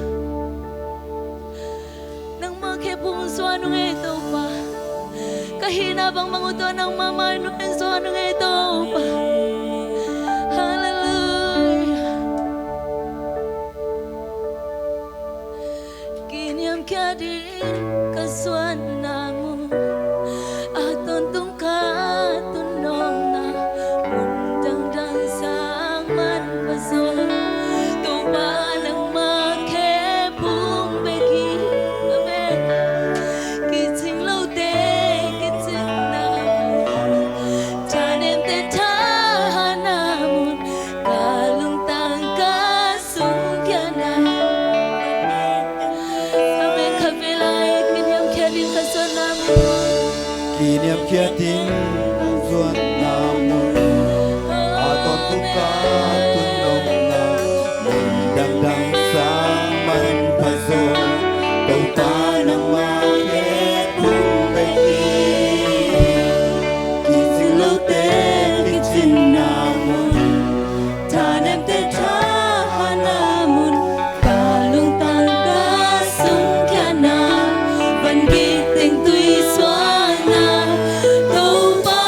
Nangmah khephung zuan ung ei Topa. Ka hihna bangbang uh tawh nangmah mai nuai zuan ung ei Topa. Halleluiah. Kiniamkhiat in ka zuanna mun, a tawntung ka tun nawkna mun dangdang sang man va zaw. Topa nangmah khephung bek hi. Amen. Kicing lote kicingna mun, thanemte thahatna mun, ka lungtang ka sungkhia na. Amen. Khatvei lai kiniamkhiat in ka zuanna mun. Kiniamkhiat in ka zuanna mun, a tawntung ka tun nawkna mun dangdang sang man va zaw. Topa nangmah khephung bek hi. Kicing lote kicingna mun, thanemte thahatna mun, ka lungtang ka sungkhia na, van gik teng tui suahna, Topa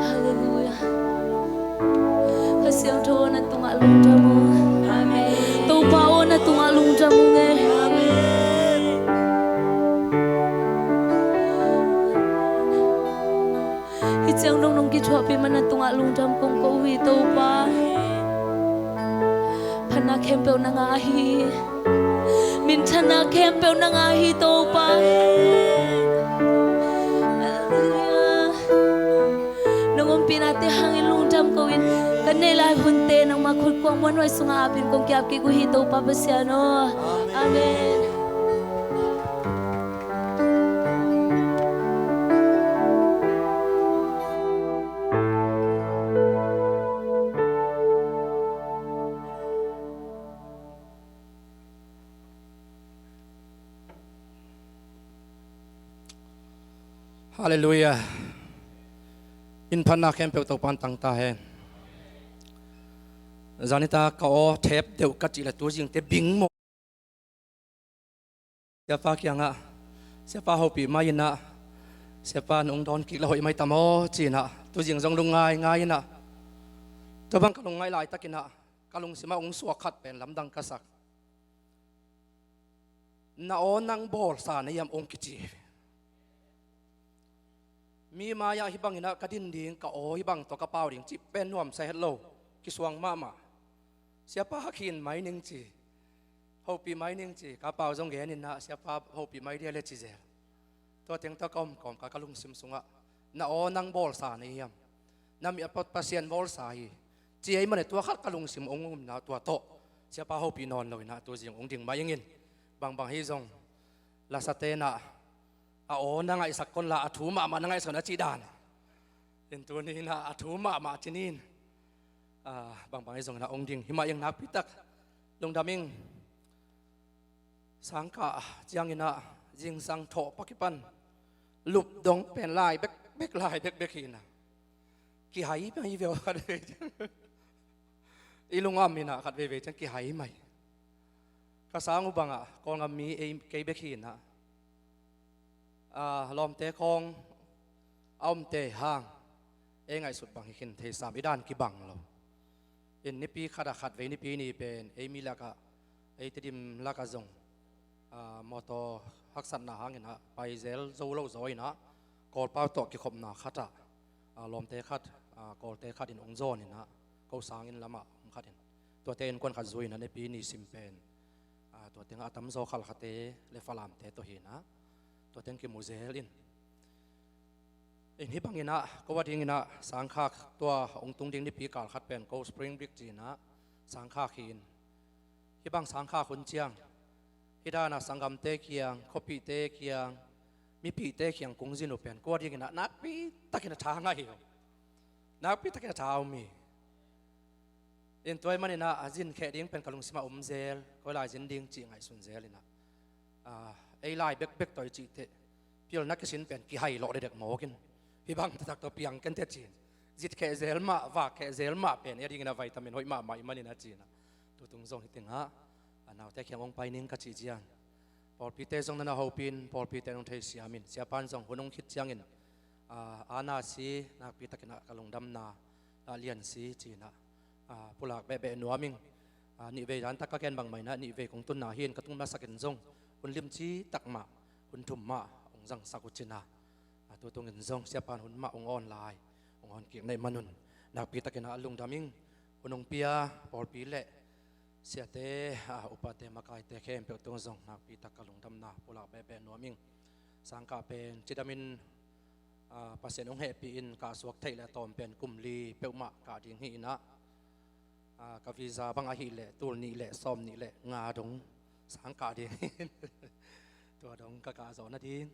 Halleluiah. Kha Siangtho aw, na tungah lungdam ung. Amen. Topa aw, na tungah lungdam ung e. Amen. Hih ciang dong nong kithuahpih man na tungah lungdam kong ko uh hi Topa. Phatna khempeuh nang aa hi. Minthanna khempeuh nang aa hi Topa. Halleluiah. Nong ompihnate hangin lungdam ko-in, ka neih lai hunte nangmah khutkuang muanhuai sungah apin kong ki-ap kik uh hi Topa Pasian aw. Amen. Halleluiah. In phatna khempeuh Topa in tang ta hen. Zan nitak ka aw thep deuh ka cih leh tuzingte bing maw? Siapa kiangah, Siapa hopih mai in ah, Siapa nong dawn kik leh hoih mai tam aw ci-in ah, tuzing zong lungngai ngai in ah, tua bang ka lungngaih laitakin ah ka lungsim ah hong suak khat pen lamdang ka sak. Na aw nang bawlsa na hiam hong kici. Mi mai-ah hih bangin ah ka din ding, ka aw hih bang tawh ka pau ding cih pen nuamsa het lo, kisuang mahmah. Siapa khin mai ning ci, hopih mai ning ci, ka pau zong genin ah Siapa hopih mai dia le ci zel. Tua teng tawh ka om kawmkal ka lungsim sungah, na aw nang bawlsa na hiam? Na mit a pawt Pasian bawlsa hi, ci ahih manin tua khat ka lungsim hong umna tua tawh Siapa hopih nawn lo in ah tuzing hong ding mah ing in. Bangbang hi zong lasate in ah a aw na ngaihsak kon la, a thu mahmah na ngaihsak kon a cih dan in tuni in ah a thu mahmah ci ni in. Ah, bangbang hi zong in ah hong ding hi mah ing, nakpi tak lungdam ing. Sangkah ciangin ah Zingsang thawh pak kipan lupdong pen lai bekbek, lai bekbek hi na. Kihai mai veu khat vei ciang. I lungam inah khat veivei ciang kihai mai. Ka sang uh bangah Kawlngam mi ei kei bek hi inah, a, lawmte khawng a omte hang ei ngaihsut bang hi khin, theisam i dan kibang lo. In nipi khatah khat vei Nipi ni pen ei mi lakah, ei Tedim lakah zong, a, mawtaw haksatna hangin ah paizel zo lo zaw inah Kawlpau tawh kikhopna khatah, a, lawmte khat, a, Kawlte khat in hong zawn inah ko sangin lamah om khat in tuate innkuan khat zui inah Nipi ni sim pen, a, tua tengah a tamzaw Khalkhate le Falamte tawh hi inah tua teng kimu zel in. In hih bang inah ko a ding inah sangkhak tua hong tung ding nipi kal khat pen ko Spring Break ci inah sangkhak hi in. Hih bang sangkhak hun ciang hih dan a sanggamte kiang, khuapihte kiang, mipihte kiang kung zin uh pen ko a ding inah nakpi takin a tha ngah hi uh. Nakpi takin a tha om hi. In tua ahih manin ah a zin kheh ding pen ka lungsimah om zel, koi lai zin ding cih ngaihsun zel inah, a, ei lai bekbek tawh i cih teh pilna kisin pen kihai lawh dekdek mawk in, hih bang taktak tawh piang ken teh ci in. Zit kheh zel mah, vak kheh zel mah pen ei a ding inah vitamin hoih mahmah ahih manin ah ci inah tutung zong hih tengah a naute kiang hong pai ning ka cih ciang, pawlpite zong na na hopih in, pawlpite nong theisiam in, siapan zong hun hong khit ciangin, a, ana si, nakpi takin ah ka lungdamna a lian si ci inah, a, pulak behbeh nuam ing. A, nihvei dan tak ka gen bangmah inah nihvei kong tunna hi in, ka tung masak in zong hun limci tak mah, hun thum mah hong zangsak uh ci inah, a, tutungin zong siapan hun mah hong awn lai, hong awn kik na hih manun nakpi takin ah lungdam ing. Hun hong pia pawlpi le siate, a, upate, makaite khempeuh tung zong nakpi tak ka lungdamna pulak behbeh nuam ing. Sangkah pen cidamin, a, Pasian hong hehpih in kah suak theih le a tawm pen kum li peuhmah kah ding hi inah, a, ka visa bang ahih leh tul nih le sawm nih le nga dong sangkah ding hi in. Tua dong ka kah zawh nading,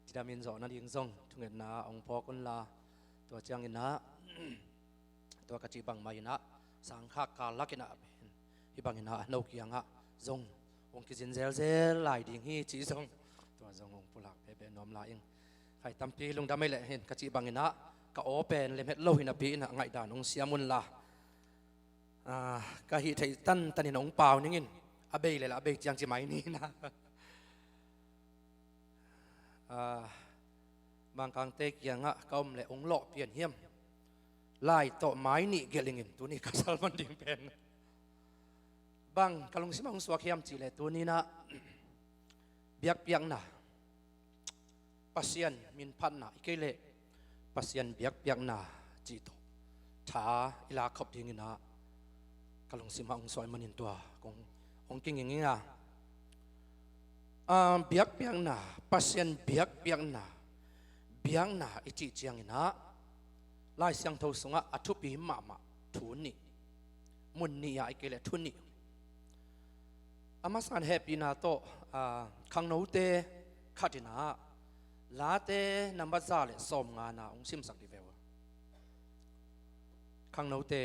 cidamin zawh nading zong thungetna hong phawk unla, tua ciang inah tua ka cih bangmah inah sangkhak kal lak inah pen hih bang inah no kiangah zong hong kizin zelzel lai ding hi cih zong tua zong hong pulak behbeh nuam lai ing. Khai tampi lungdam ei leh hin ka cih bang inah ka aw pen lemhet lo hi napi inah ngaihdan hong siam unla, a, ka hih theih tantan in hong pau ning in, a bei le la a bei ciang ci mai ni inah. A, Mangkangte kiangah ka om leh hong lawh pian hiam? Lai tawh mai nih gelh ing in tuni ka salman ding pen. Bang ka lungsim ah hong suak hiam cih leh tuni inah biakpiakna, Pasian min phatna, i kei leh Pasian biakpiakna cih tawh tha i lak khop ding inah ka lungsim ah hong suak ahih manin tua kong hong kinging ing a. A, biakpiakna, Pasian biakpiakna, biakna i cih ciang inah Lai Siangtho sungah a thupi mahmah thu nih, mun nih ah i kei leh thu nih. A masa in hehpihna tawh, a, khangnote khat inah Late nambat za le sawm ngana hong simsak dih ve uh. Khangnote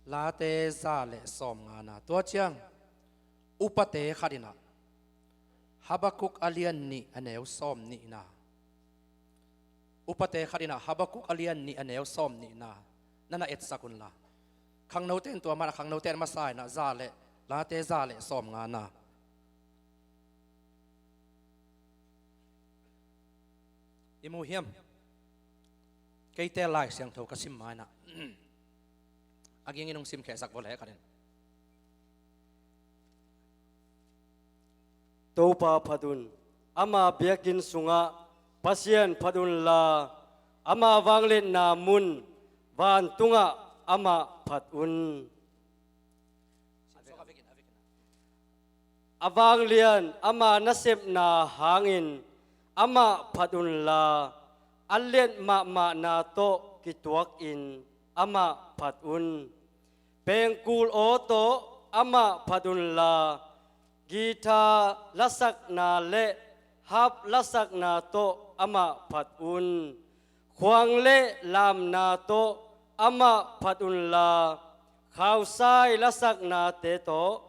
Late za le sawm ngana, tua ciang upate khat inah Habakuk a lian nih a neu sawm nihna, upate khat inah Habakuk a lian nih a neu sawm nihna na na etsak unla. Khangnote in tua man a khangnote in a masa inah za le, Late za le sawm ngana. I mu hiam? Keite Lai Siangtho ka sim ma inah a ging in hong sim khehsak vawlei khat in. Topa phat un, ama biakinn sungah Pasian phat unla, ama vangliatna mun vantungah amah phat un. A vanglian ama nasepna hangin amah phat unla, a liat mahmahna tawh kituakin amah phat un. Pengkul aw tawh amah phat unla, guitar lasakna le harp lasakna tawh amah phat un. Khuang le lamna tawh amah phat unla, khausai lasaknate tawh,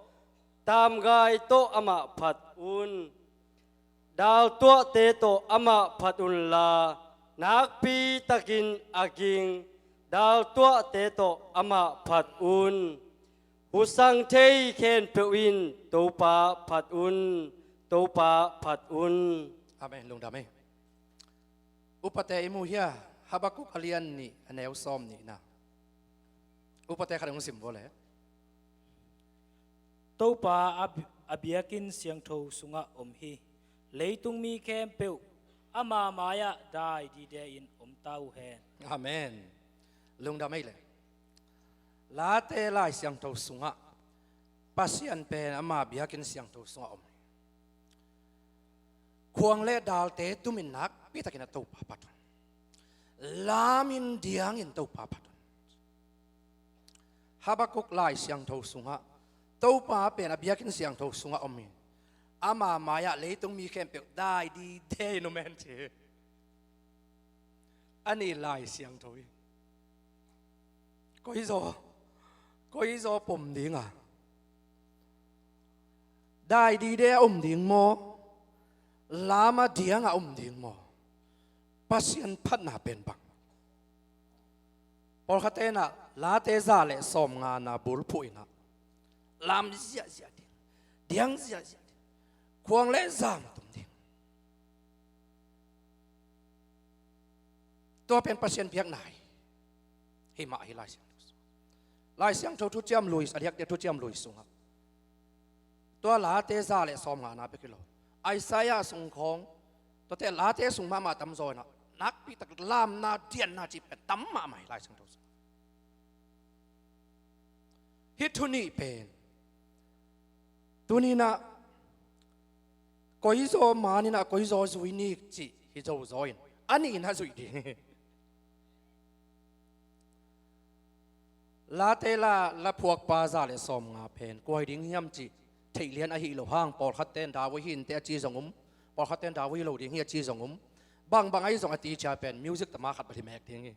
tamgai tawh amah phat un. Daltuahte tawh amah phat unla, nakpi takin a ging daltuahte tawh amah phat un. Husang thei khempeuh in Topa phat un, Topa phat un. Amen. Lungdam ei. Upate i mu hia? Habakuk a lian nih, a neu sawm nihna. Upate khat hong sim vua le. Topa a bi-, a biakinn siangtho sungah om hi. Leitung mi khempeuh ama mai-ah dai dide-in om ta uh hen. Amen. Lungdam ei le. Late Lai Siangtho sungah Pasian pen ama biakinn siangtho sungah om hi. Khuang le dalte tumin nakpi takin a Topa phat un. Lamin diangin Topa phat un. Habakuk Lai Siangtho sungah Topa pen a biakinn siangtho sungah om hi. Ama mai-ah leitung mi khempeuh dai dide-in om hen ci hi. A nih Lai Siangtho hi. Koi zaw, koi zaw pom ding a, dai dide a om ding maw? Lam a diang a om ding maw? Pasian phatna pen bang? Pawlkhatte in ah Late za le sawmngana bulphuh in ah lam ziahziah ding, diang ziahziah ding, khuang le zang tum ding. Tua pen Pasian biakna hi. Himah hi Lai Siangtho sung. Lai Siangtho Thuciam Lui, a diakdiak Thuciam Lui sungah tua Late za le sawmngana bek hi lo, Isaiah sung khawng, tuate Late sung mahmah tamzaw in ah nakpi tak lamna dianna cih pen tam mahmah hi Lai Siangtho sung. Hih thu nih pen tuni in ah koi zaw man in ah koi zaw zui ni cih hi zo zaw in a nih in ah zuih ding hi. Late la, laphuakpa za le sawmnga pen kua hi ding hiam cih theih lian ahi lo hang, pawlkhatte in David hi inteh a ci zong um, pawlkhatte in David hi lo ding hi a ci zong um. Bangbang ahi zong a teacher pen music tama khat bel hi mek ding hi.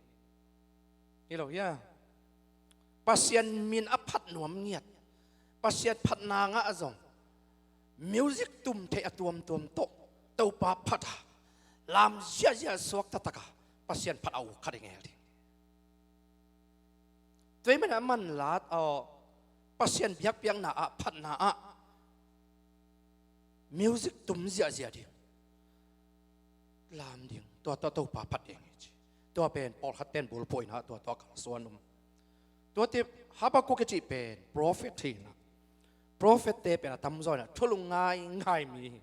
Hi lo hia? Pasian min a phat nuam ngiat, Pasian phatna ngah a zong music tum theih a tuamtuam tawh Topa phat a, lam ziahziah suak taktak a Pasian phat a uk khat i ngel ding. Tua ahih manin a manlat aw, Pasian biakpiakna ah, phatna ah music tum ziahziah ding, lam ding, tua, tua Topa phat ding hi ci. Tua pen pawlkhatte in bulphuh in ah tua, tua kalsuan um. Tuate Habakuk i cih pen prophet hi in ah, prophet-te pen a tamzaw in ah thulung ngaingai mi hi.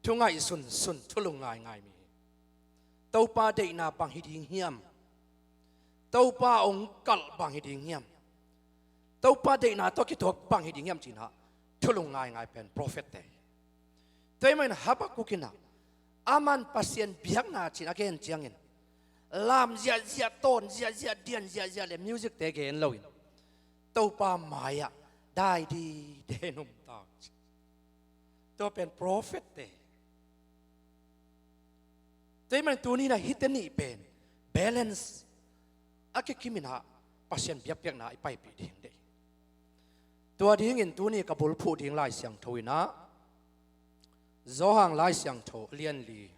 Thu ngaihsunsun, thulung ngaingai mi hi. Topa deihna bang hi ding hiam? Topa hong kalh bang hi ding hiam? Topa deihna tawh kituak bang hi ding hiam ci in ah thulung ngaingai pen prophet-te hi. Tua ahih manin Habakuk in ah aman Pasian biakna ci in a gen ciangin lam ziahziah, tawn ziahziah, dian ziahziah le music-te gen loin Topa mai-ah dai dide in om ta uh ci. Tua pen prophet-te. Tua ahih manin tuni in ah hihte nih pen balance a kikim in ah Pasian biakpiakna i paipih ding deih. Tua dingin tuni ka bulphuh ding Lai Siangtho in ah Johan Lai Siangtho a lian li,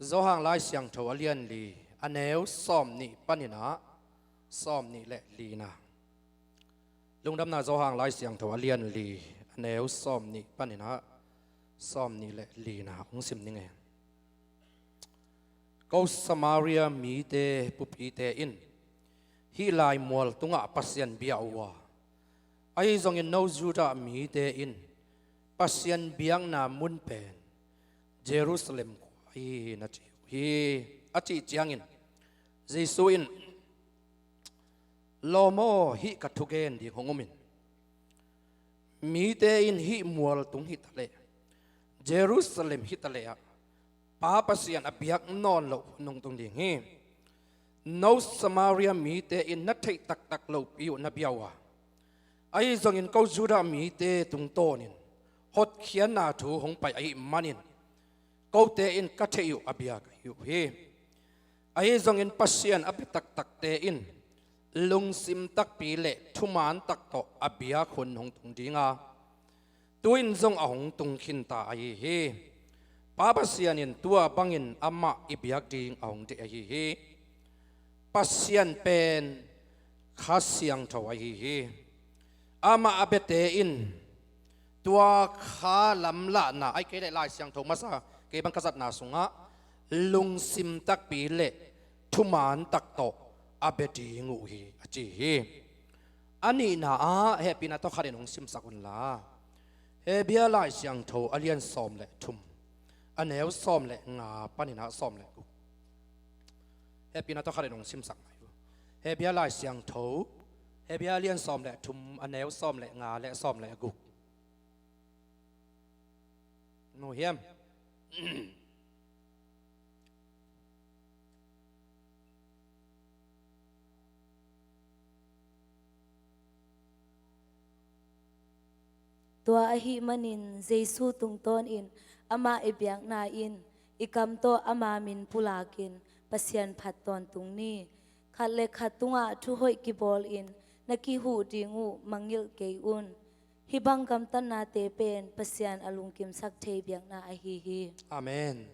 Johan Lai Siangtho a lian li, a neu sawm nih panin ah sawm nih le lina. Lungdamna Johan Lai Siangtho a lian li, a neu sawm nih panin ah sawm nih le lina hong sim ning e. Ko Samaria mite pupite in hih laimual tungah Pasian bia uh a, ahi zongin no Judah mite in Pasian biakna mun pen Jerusalem khua hi na ci uh hi, a cih ciangin Jesuh in, lawm aw, hih ka thugen ding hong um in, mite in hih mual tung hi taleh, Jerusalem hi taleh ah Pa Pasian a biak nawn loh hun hong tung ding hi. No Samaria mite in na theih taktak lopi uh na bia uh a, ahi zongin ko Judah mite tungtawnin hotkhiatna thu hong pai ahih manin kote in ka theih uh a biak ahi uh hi. Ahi zongin Pasian a pia taktakte in lungsim takpi le thuman tak tawh a biak hun hong tung ding a, tu-in zong a hong tung khinta ahi hi. Pa Pasian in tua bangin amah i biak ding a hong deih ahi hi. Pasian pen Kha Siangtho ahi hi. Amah a biate in tua Kha lamlahna, ahih kei leh Lai Siangtho masa kei bang ka zatna sungah lungsim takpi le thuman tak tawh a bia ding uh hi, a ci hi. A nihna ah hehpihna tawh khat in hong simsak unla, Hebru Lai Siangtho a lian sawm le thum, a neu sawm le nga panin ah sawm le guk. Hehpihna tawh khat in hong simsak mai uh. Hebru Lai Siangtho, Hebru a lian sawm le thum, a neu sawm le nga le sawm le guk. Mu hiam? Tua ahih manin Jesu tungtawnin amah i biakna in i kam tawh ama min pulakin Pasian phat tawntung ni. Khat le khat tungah thuhoih kibawlin na kihuh ding uh mangngilh kei un. Hih bang gamtatnate pen Pasian a lungkimsak thei biakna ahi hi. Amen.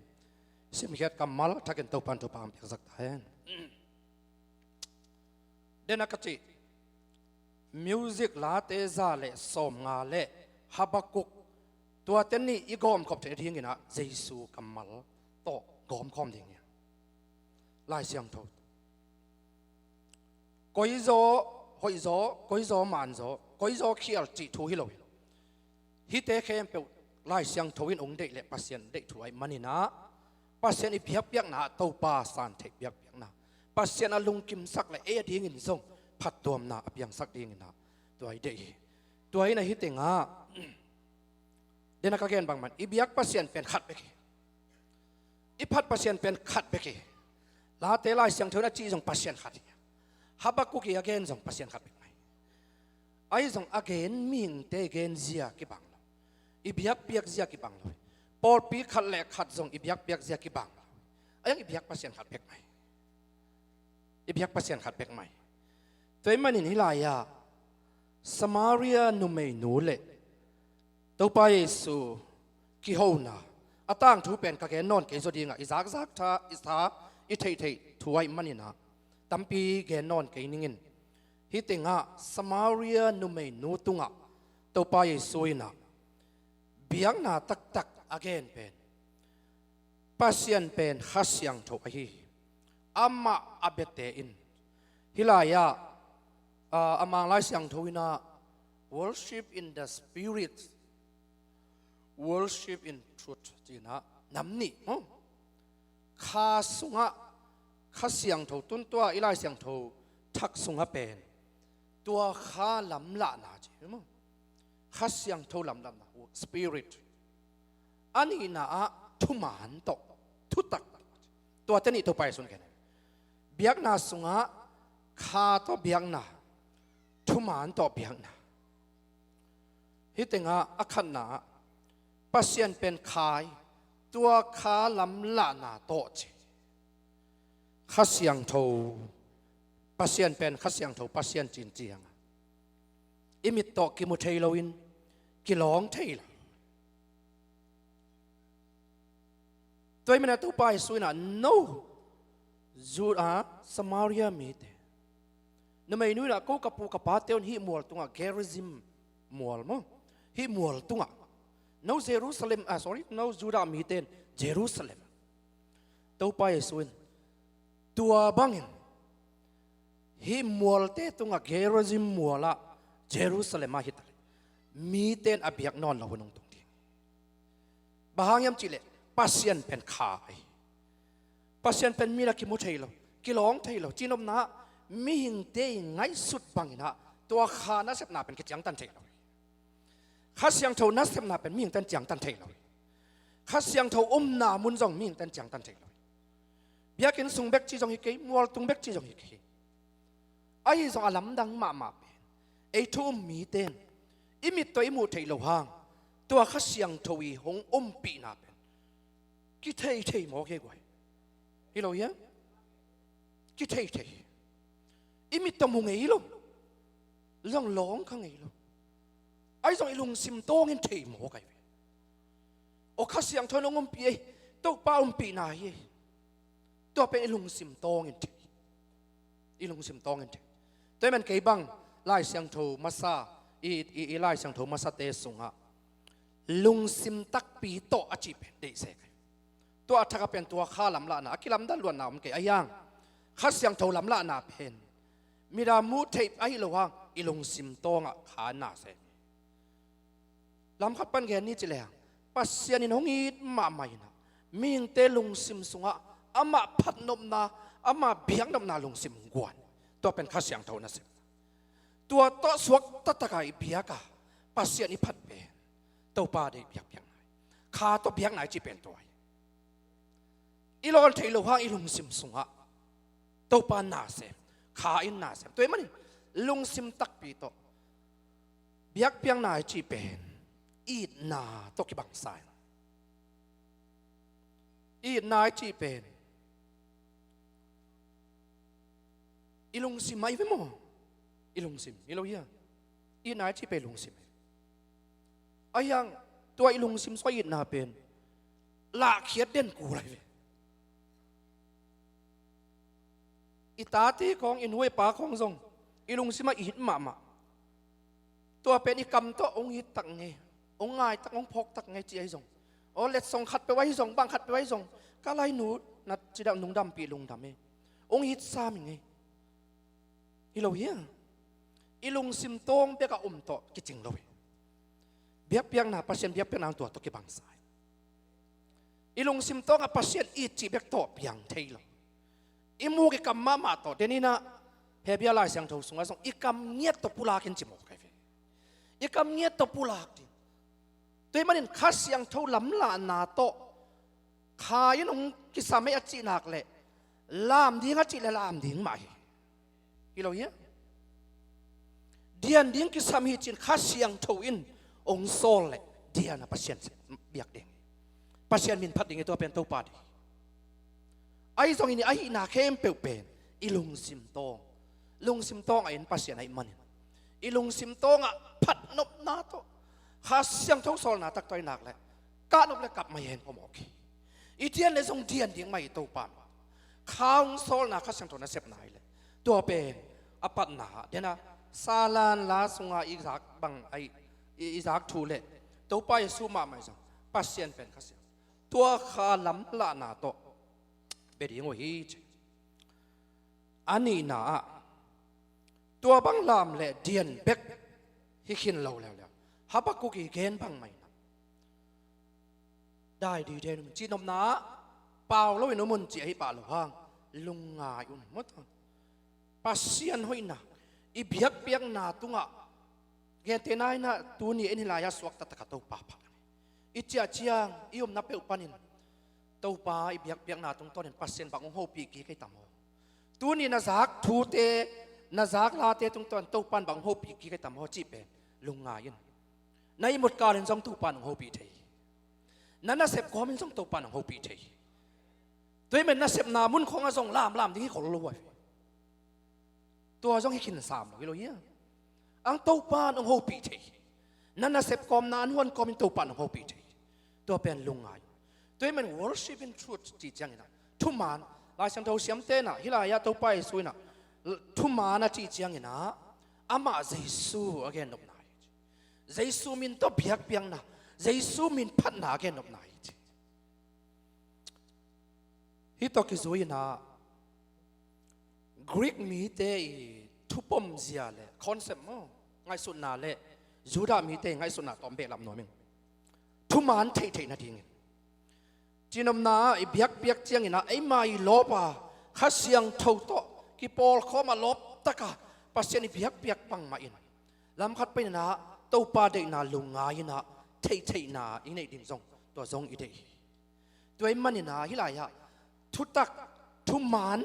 Simkhiat kammal a thakin Topan thupha hong piaksak ta hen. Dena ka cih, music late za le sawmnga le Habakuk, tuate nih i gawmkhop theih dingin ah Jesu kammal tawh gawmkhawm ding hi. Lai Siangtho. Koizaw, hoihzaw, koizaw, manzaw, koizaw khial cih thu hi lo hi. Hihte khempeuh Lai Siangtho in hong deih le Pasian deih thu ahih manin ah, Pasian i biakpiakna ah Topa san theih biakpiakna, Pasian a lungkimsak le ei a dingin zong phattuamna a piangsak dingin ah tua i deih hi. Tua in ah hih tengah dena ka gen bangman i biak Pasian pen khat bek hi. I phat Pasian pen khat bek hi. Late Lai Siangtho in a cih zong Pasian khat hi. Habakuk i a gen zong Pasian khat bek mai. Ahi zong a gen mihingte i gen zia kibang lo. I biakpiak zia kibang lo. Pawlpi khat le khat zong i biakpiak zia kibang lo. Ahi zong i biak Pasian khat bek mai. I biak Pasian khat bek mai. Tua ahih manin hih lai-ah Samaria numeinu le Topa Jesu kihona a tangthu pen ka gen nawn kei zaw dingah, i zakzak tha, i sa, i theihtheih thu ahih manin ah tampi gen nawn kei ning in. Hih tengah Samaria numeinu tungah Topa Jesu in ah biakna taktak a gen pen Pasian pen Kha Siangtho ahi hi. Amah a biate in, hih lai-ah, ah, a Mang Lai Siangtho in ah worship in the spirit, worship in truth ci-in ah nam nih maw? Kha sungah Kha Siangtho, tun tua i Lai Siangtho thak sungah pen tua Kha lamlahna ci maw? Kha Siangtho lamlahna, spirit. A nihna ah thuman tawh, thutak. Tuate nih Topa Jesu in gen. Biakna sungah Kha tawh biakna, thuman tawh biakna. Hih tengah a khatna ah Pasian pen Kha hi, tua Kha lamlahna tawh ci. Kha Siangtho, Pasian pen Kha Siangtho Pasian ci-in ciang a, i mit tawh kimu thei loin, kilawng thei lo. Tua ahih manin ah Topa Jesu in ah, no, Judah, Samaria mite, numeinu in ah, ko ka pu ka pate un hih mual tungah, Gerizim mual maw, hih mual tungah, no Jerusalem, ah, sorry, no Judah mite in Jerusalem. Topa Jesu in tua bangin hih mualte tungah, Gerizim mualah, Jerusalem ah hi ta leh, mite in a biak nawn lo hun hong tung ding. Bang hang hiam cih leh Pasian pen Kha ahi. Pasian pen mi la kimu thei lo, kilawng thei lo, cinopna ah mihingte i ngaihsut bangin ah tua Kha nasepna pen kiciangtan thei lo. Kha Siangtho nasepna pen mihingte in ciangtan thei lo. Kha Siangtho umna mun zong mihingte in ciangtan thei lo. Biakinn sung bek ci zong hi kei, mualtung bek ci zong hi kei. Ahi zong a lamdang mahmah pen ei thu um mite in i mit tawh i muh theih loh hang tua Kha Siangtho i hong umpihna pen kithei thei mawk hi guai. Hi lo hiam? Kithei thei. I mit tawh mu ngei lo, zong lawng kha ngei lo. Ahi zong i lungsim tawngin thei maw kai ve. Aw Kha Siangtho in hong umpih ei, Topa umpihna hi ei. Tua pen i lungsim tawngin thei. I lungsim tawngin thei. Tua hi man kei bang Lai Siangtho masa, i, i, i Lai Siangtho masate sungah lungsim takpi tawh a cih pen deih se kai. Tua a thak a pen tua kha lamlahna a kilamdang luatna om kei a hiang. Kha Siangtho lamlahna pen midang muh theih ahi lo hang i lungsim tawngah kha na se. Lamkhat pan gen ni ci leng Pasian in hong it mahmah inah mihingte lungsim sungah amah phatnopna, amah biaknopna lungsim hong guan. Tua pen Kha Siangtho nasep. Tua tawh suak taktak a i biak a Pasian i phat pen Topa deih biakpiakna hi. Kha tawh biakna i cih pen tua hi. I lawn theih loh hang i lungsim sungah Topa nasem, kha in nasem. Tua ahih manin lungsim takpi tawh biakpiakna i cih pen itna tawh kibangsa hi. Itna i cih pen i lungsim ahi ve maw? I lungsim hi lo hia? Itna i cih pen i lungsim hi. A hiang tua i lungsim sungah itna pen lahkhiat den kul ahi ve. I tate khawng, i nu i pa khawng zong i lungsim ah it mahmah. Tua pen i kam tawh hong it tak ngei, hong ngai tak, hong phawk tak ngei ci ahi zong, aw letsong khat peuh ahi zong, bang khat peuh ahi zong, ka lainu na cidam, nungdampih lungdam e, hong it sam i ngei. Hi lo hia? I lungsim tawng bek a um tawh kicing lo hi. Biakpiakna, Pasian biakpiakna tua tawh kibangsa hi. I lungsim tawngah Pasian it cih bek tawh piang thei lo. I muk i kam mahmah tawh, deninah Hebrew Lai Siangtho sungah zong i kam ngiat tawh pulak in ci mawk ahi ve. I kam ngiat tawh pulak ding. Tua ahih manin Kha Siangtho lamlahna tawh kha in hong kisam ei a cih nak leh lam ding a cih leh lam ding mah hi. Hi lo hia? Dian ding kisam hi ci-in Kha Siangtho in hong sawl leh dian a Pasian biak ding hi. Pasian min phat ding hi, tua pen Topa ding hi. Ahi zongin i ahihna khempeuh pen i lungsim tawng, lungsim tawng a en Pasian ahih manin i lungsim tawngah phatnopna tawh Kha Siangtho sawlna tak tawh i nak leh kah nop leh kap mai hen pawmawk hi. I dian leh zong dian ding mah hi Topa min. Kha hong sawlna Kha Siangtho nasepna hi leh tua pen a patna ah, dena Salan la sunga i zak bang ahi, i, i zak thu leh Topa Jesu mahmah zong Pasian pen Kha Siangtho. Tua kha lamlahna tawh bia ding uh hi ci. A nihna ah tua bang lam leh dian bek hi khin lo leuleu. Habakkuk i gen bang mah inah dai dide un, cihnopna ah pau loin um un ci ahi pah lo hang lungngai un, maw ta. Pasian hoihna i biakpiakna tungah, gentehna inah tuni in hih lai-ah suakta taka Topa pha i ciah ciang i omna peuh panin Topa i biakpiakna tungtawnin Pasian bang hong hopih kik ei tam aw? Tuni na zak thute, na zak late tungtawn Topa in bang hong hopih kik ei tam aw cih pen lungngai in. Na ihmut kalin zong Topa in hong hopih thei hi. Na nasep kawmin zong Topa in hong hopih thei hi. Tua ahih manin nasepna mun khawngah zong lamlam ding hi khol lo ahi. Tua zong hi khin sam lo hi lo hia? Ang Topa in hong hopih thei hi. Na nasep kawm, na an huan kawmin Topa in hong hopih thei hi. Tua pen lungngai. Tua ahih manin worship in truth cih cianginah thuman, Lai Siangtho siamte inah hih lai-ah Topa Jesu inah thuman a cih cianginah amah Jesu a gennopna hi. Jesu min tawh biakpiakna, Jesu min phatna a gennopna hi ci. Hih tawh kizui inah Greek mite i thupomzia le concept maw, ngaihsutna le Judah mite i ngaihsutna tawm behlap nuam ing. Thuman theihtheih nadingin, cihnopna ah i biakpiak cianginah eima i lawp a Kha Siangtho tawh kipawlkhawm a lawp taka Pasian i biakpiak bangmah in lamkhat paninah Topa deihna lungngai inah theihtheihna i neih ding zong tua zong i deih hi. Tua ahih maninah hih lai-ah thutak, thuman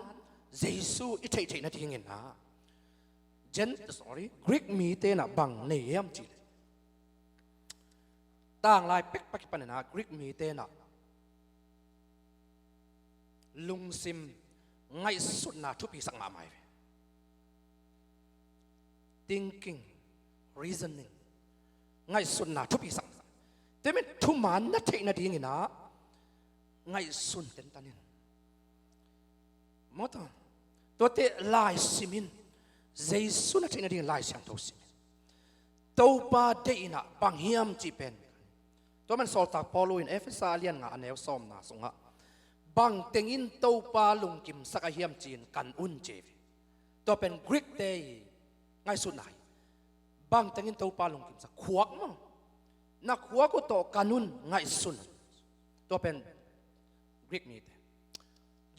Jesu i theihtheih nadinginah Gen-, sorry, Greek mite inah bang nei hiam cihleh, tanglai pekpak i paninah Greek mite inah lungsim, ngaihsutna thupisak mahmah hi ve. Thinking, reasoning, Ngaihsutna thupi sak. Tua manin thuman na theih nadingin ah ngaihsun tentan in. Maw ta. Tuate Lai sim in. Jesu na theih nadingin Lai Siangtho sim in. Topa deihna bang hiam cih pen. Tua manin sawltak Paul in Efesa a lian nga a neu sawmna sungah bang tengin Topa lungkimsak a hiam ci-in kan un ci hi. Tua pen Greek te i ngaihsutna hi. Bang tengin Topa lungkimsak, khuak maw? Na khuak uh tawh kan un, ngaihsun. Tua pen Greek mite.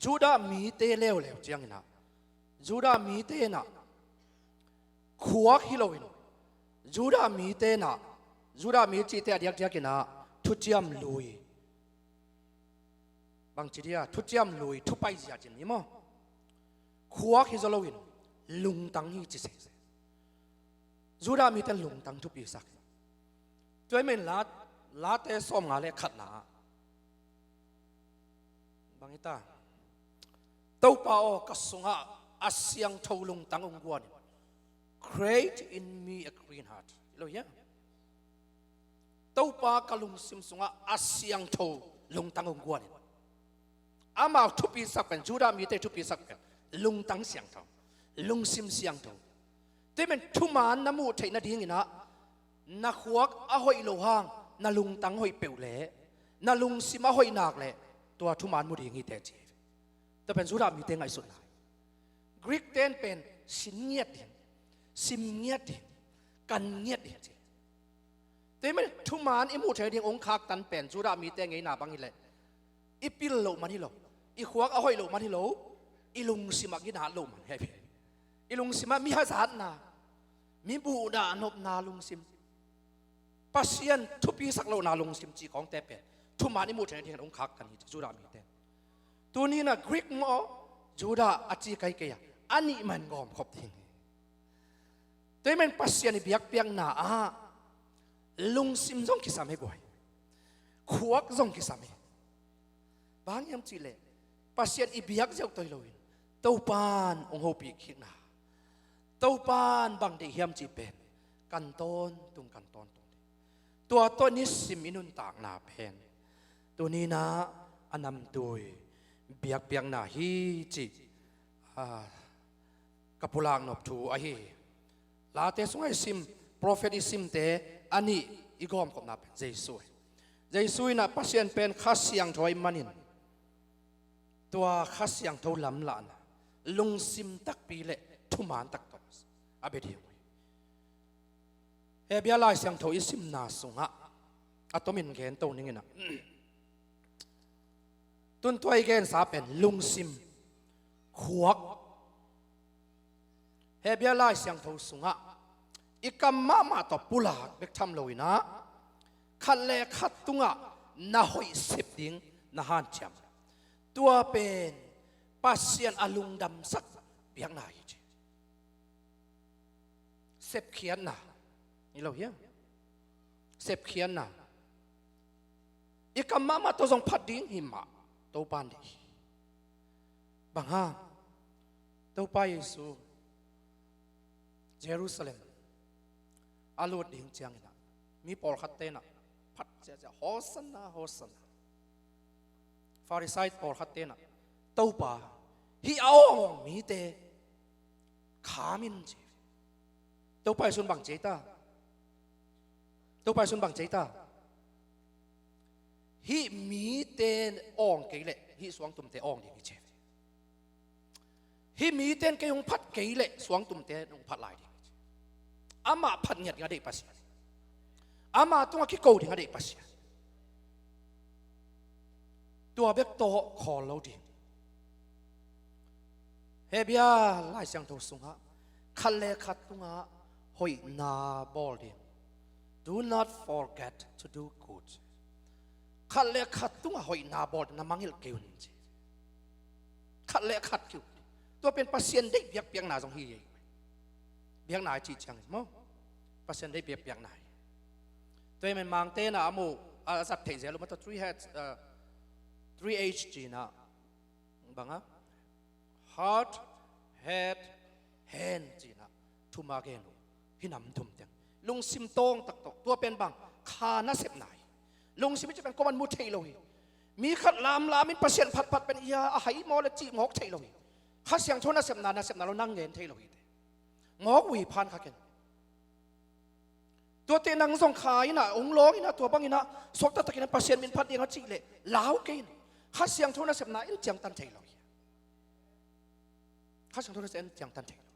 Judah mite leuleu ciangin ah, Judah mite in ah khuak hi loin, Judah mite in ah, Judah mi cihte a diakdiakin ah thuciam lui. Bangci dia, thuciam lui, thupai zia cin hi maw? Khuak hi zaw loin lungtang hi ci sese. Judah mite in lungtang thupi sak. Tua hi manin La, Late sawmnga le khatna ah bang hi ta. Topa aw, ka sungah a siangtho lungtang hong guan in. Create in me a clean heart. Hi lo hia? Topa, ka lungsim sungah a siangtho lungtang hong guan in. Amau thupi sak pen, Judah mite thupi sak pen lungtang siangtho, lungsim siangtho. Tua manin thuman na muh theih nadingin ah na khuak a hoih loh hang na lungtang hoih peuh leh, na lungsim a hoih nak leh, tua thuman mu ding hi teh ci. Tua pen Judah mite ngaihsutna hi. Greek ten pen sin ngiat ding, sim ngiat ding, kan ngiat ding ci. Tua manin thuman i muh theih ding hong khaktan pen Judah mite ngeina bang hi leh, i pil loh man hi lo, i khuak a hoih loh man hi lo, i lungsim ah ginat loh man hi. I lungsim ah mi hazatna, mi buhdah nopna lungsim, Pasian thupi sak lohna lungsim cih khawngte pen thuman i muh theih nadingin hong khaktan hi ci Judah mite. Tuni in ah Greek maw, Judah a ci kei kei a, a nih man gawm khop ding hi. Tua manin Pasian i biakpiakna ah lungsim zong kisam hi guai. Khuak zong kisam hi. Bang hiam cih leh Pasian i biak ziau tawh hi loin Topan hong hopih khikna, Topan bang deih hiam cih pen kan tawntung, kan tawntung ding. Tua tawh nisim i nuntakna pen tuni in ah a namtui biakpiakna hi cih, ah, ka pulak nop thu ahi hi. Late sungah i sim, prophet i simte a nih i gawmkhopna pen Jesu hi. Jesu in ah Pasian pen Kha Siangtho ahih manin tua Kha Siangtho lamlahna lungsim takpi le thuman tak tawh a bia ding uh hi. Hebru Lai Siangtho i simna sungah a tomin gen to ning in ah, tun tua i gensa pen lungsim, khuak, Hebru Lai Siangtho sungah i kam mahmah tawh pulak bek tham lo in ah, khat le khat tungah na hoih sep ding na hanciam. Tua pen Pasian a lungdamsak biakna hi ci. Sepkhiatna. Hi lo hia? Sepkhiatna. I kam mahmah tawh zong phat ding hi mah, Topa in deih hi. Bang hang? Topa Jesu Jerusalem a lut ding ciangin ah mi pawlkhatte in ah phat ciahciah, "Hosanna, Hosanna." Farisai pawlkhatte in ah, "Topa, hih a awng mite kham in," ci. Topa Jesu in bang ci ta? Topa Jesu in bang ci ta? "Hih mite awng kei leh hih suangtumte awng ding hi," ci. "Hih mite in kei hong phat kei leh suangtumte hong phat lai ding hi," ci. Amah phat ngiat ding a deih Pasian, amah tungah kiko ding a deih Pasian. Tua bek tawh khawl lo ding. Hebru Lai Siangtho sungah khat le khat tungah hoihna bawl ding. "Do not forget to do good." Khat le khat tungah hoihna bawl ding, na mangngilh kei un ci. Khat le khat ki-uk ding. Tua pen Pasian deih biakpiakna zong hi hi. Biakna i cih ciangin maw, Pasian deih biakpiakna hi. Tua hi men Mangte in ah a mu, a zat theih zel uh mah tawh three heads, uh, three H ci-in ah, bang a, heart, head, hand ci-in ah thum a gen uh. Hih nam thum teng. Lungsim tawng tak tawh. Tua pen bang, kha nasepna hi. Lungsim i cih pen kuaman mu thei lo hi. Mi khat lamlam in Pasian phatphat pen ia a hai maw le cih mawk thei lo hi. Kha Siangtho nasepna, nasepna lo nang ngen thei lo hi te. Mawk uh hi phan kha ken. Tuate nang zong kha in ah, hong lawng in ah, tua bang in ah, suakta takin ah Pasian min phat ding a cih leh, lau kei in. Kha Siangtho nasepna in ciangtan thei lo hi. Kha Siangtho nasepna in ciangtan thei lo hi.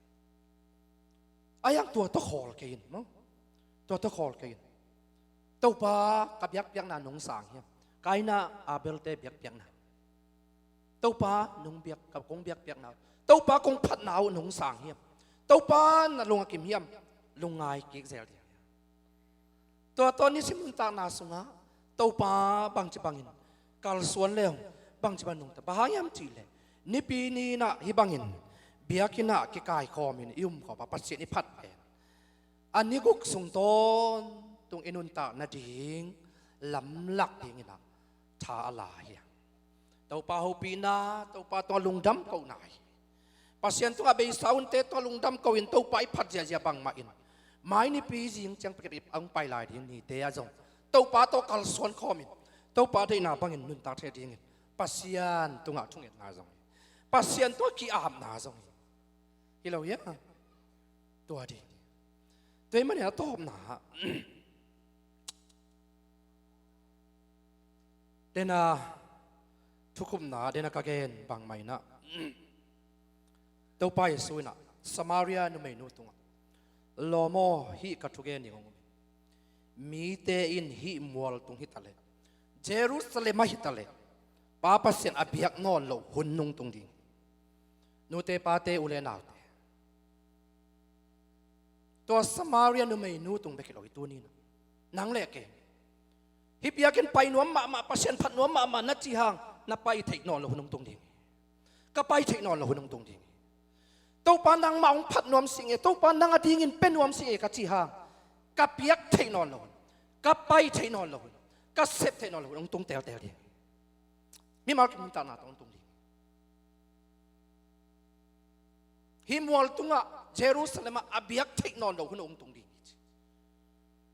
A yang tua tawh khawl kei in, maw? Tua tawh khawl kei in. Topa, ka biakpiakna nong sang hiam? Kaina, Abel te biakpiakna. Topa, nong biak, ka kong biakpiakna. Topa, kong phatna uh nong sang hiam? Topa, na lung a kim hiam? Lungngai kik zel ding. Tua tawh nisim nuntakna sungah Topa bangci bangin kalsuan le hong bangci bang nungta. Bang hang hiam cih leh, Nipi ni in ah hih bangin biakinn ah kikaikhawm in i umkhawm a Pasian i phat pen a ni guk sung tawntung i nuntak nading lamlak dingin ah tha a la hi. Topa hopihna, Topa tungah lungdam kohna hi. Pasian tungah beisa hunte tungah lungdam ko in Topa i phat ziahziah bangmah in, mai nipi zing ciang pakip a hong pai lai ding nite ah zong Topa tawh kalsuan khawm in, Topa deihna bangin nuntak thei dingin Pasian tungah thungetna zong hi. Pasian tungah ki-apna zong hi. Hi lo hia? Tua ding. Tua ahih manin a tawpna ah, dena thukhupna, dena ka gen bangmah in ah, Topa Jesu in ah Samaria numeinu tungah, lawm aw, hih ka thugen ding hong um hi. Mite in hih mualtung hi taleh, Jerusalem ah hi taleh, Pa Pasian a biak nawn loh hun nong tung ding. Nute pate, u le naute, tua Samaria numeinu tung bek hi lo hi tuni in ah. Nang le kei, hih biakinn pai nuam mahmah, Pasian phat nuam mahmah na cih hang, na pai theih nawn loh hun hong tung ding hi. Ka pai theih nawn loh hun hong tung ding hi. Topa, nangmah hong phat nuam sing e, Topa, nang a dingin pia nuam sing e ka cih hang, ka piak theih nawn loh hun, ka pai theih nawn loh hun, ka sep theih nawn loh hun hong tung teltel ding hi. Mimal kim nuntakna tawh hong tung ding hi. Hih mualtungah, Jerusalem ah a biak theih nawn loh hun hong tung ding hi ci.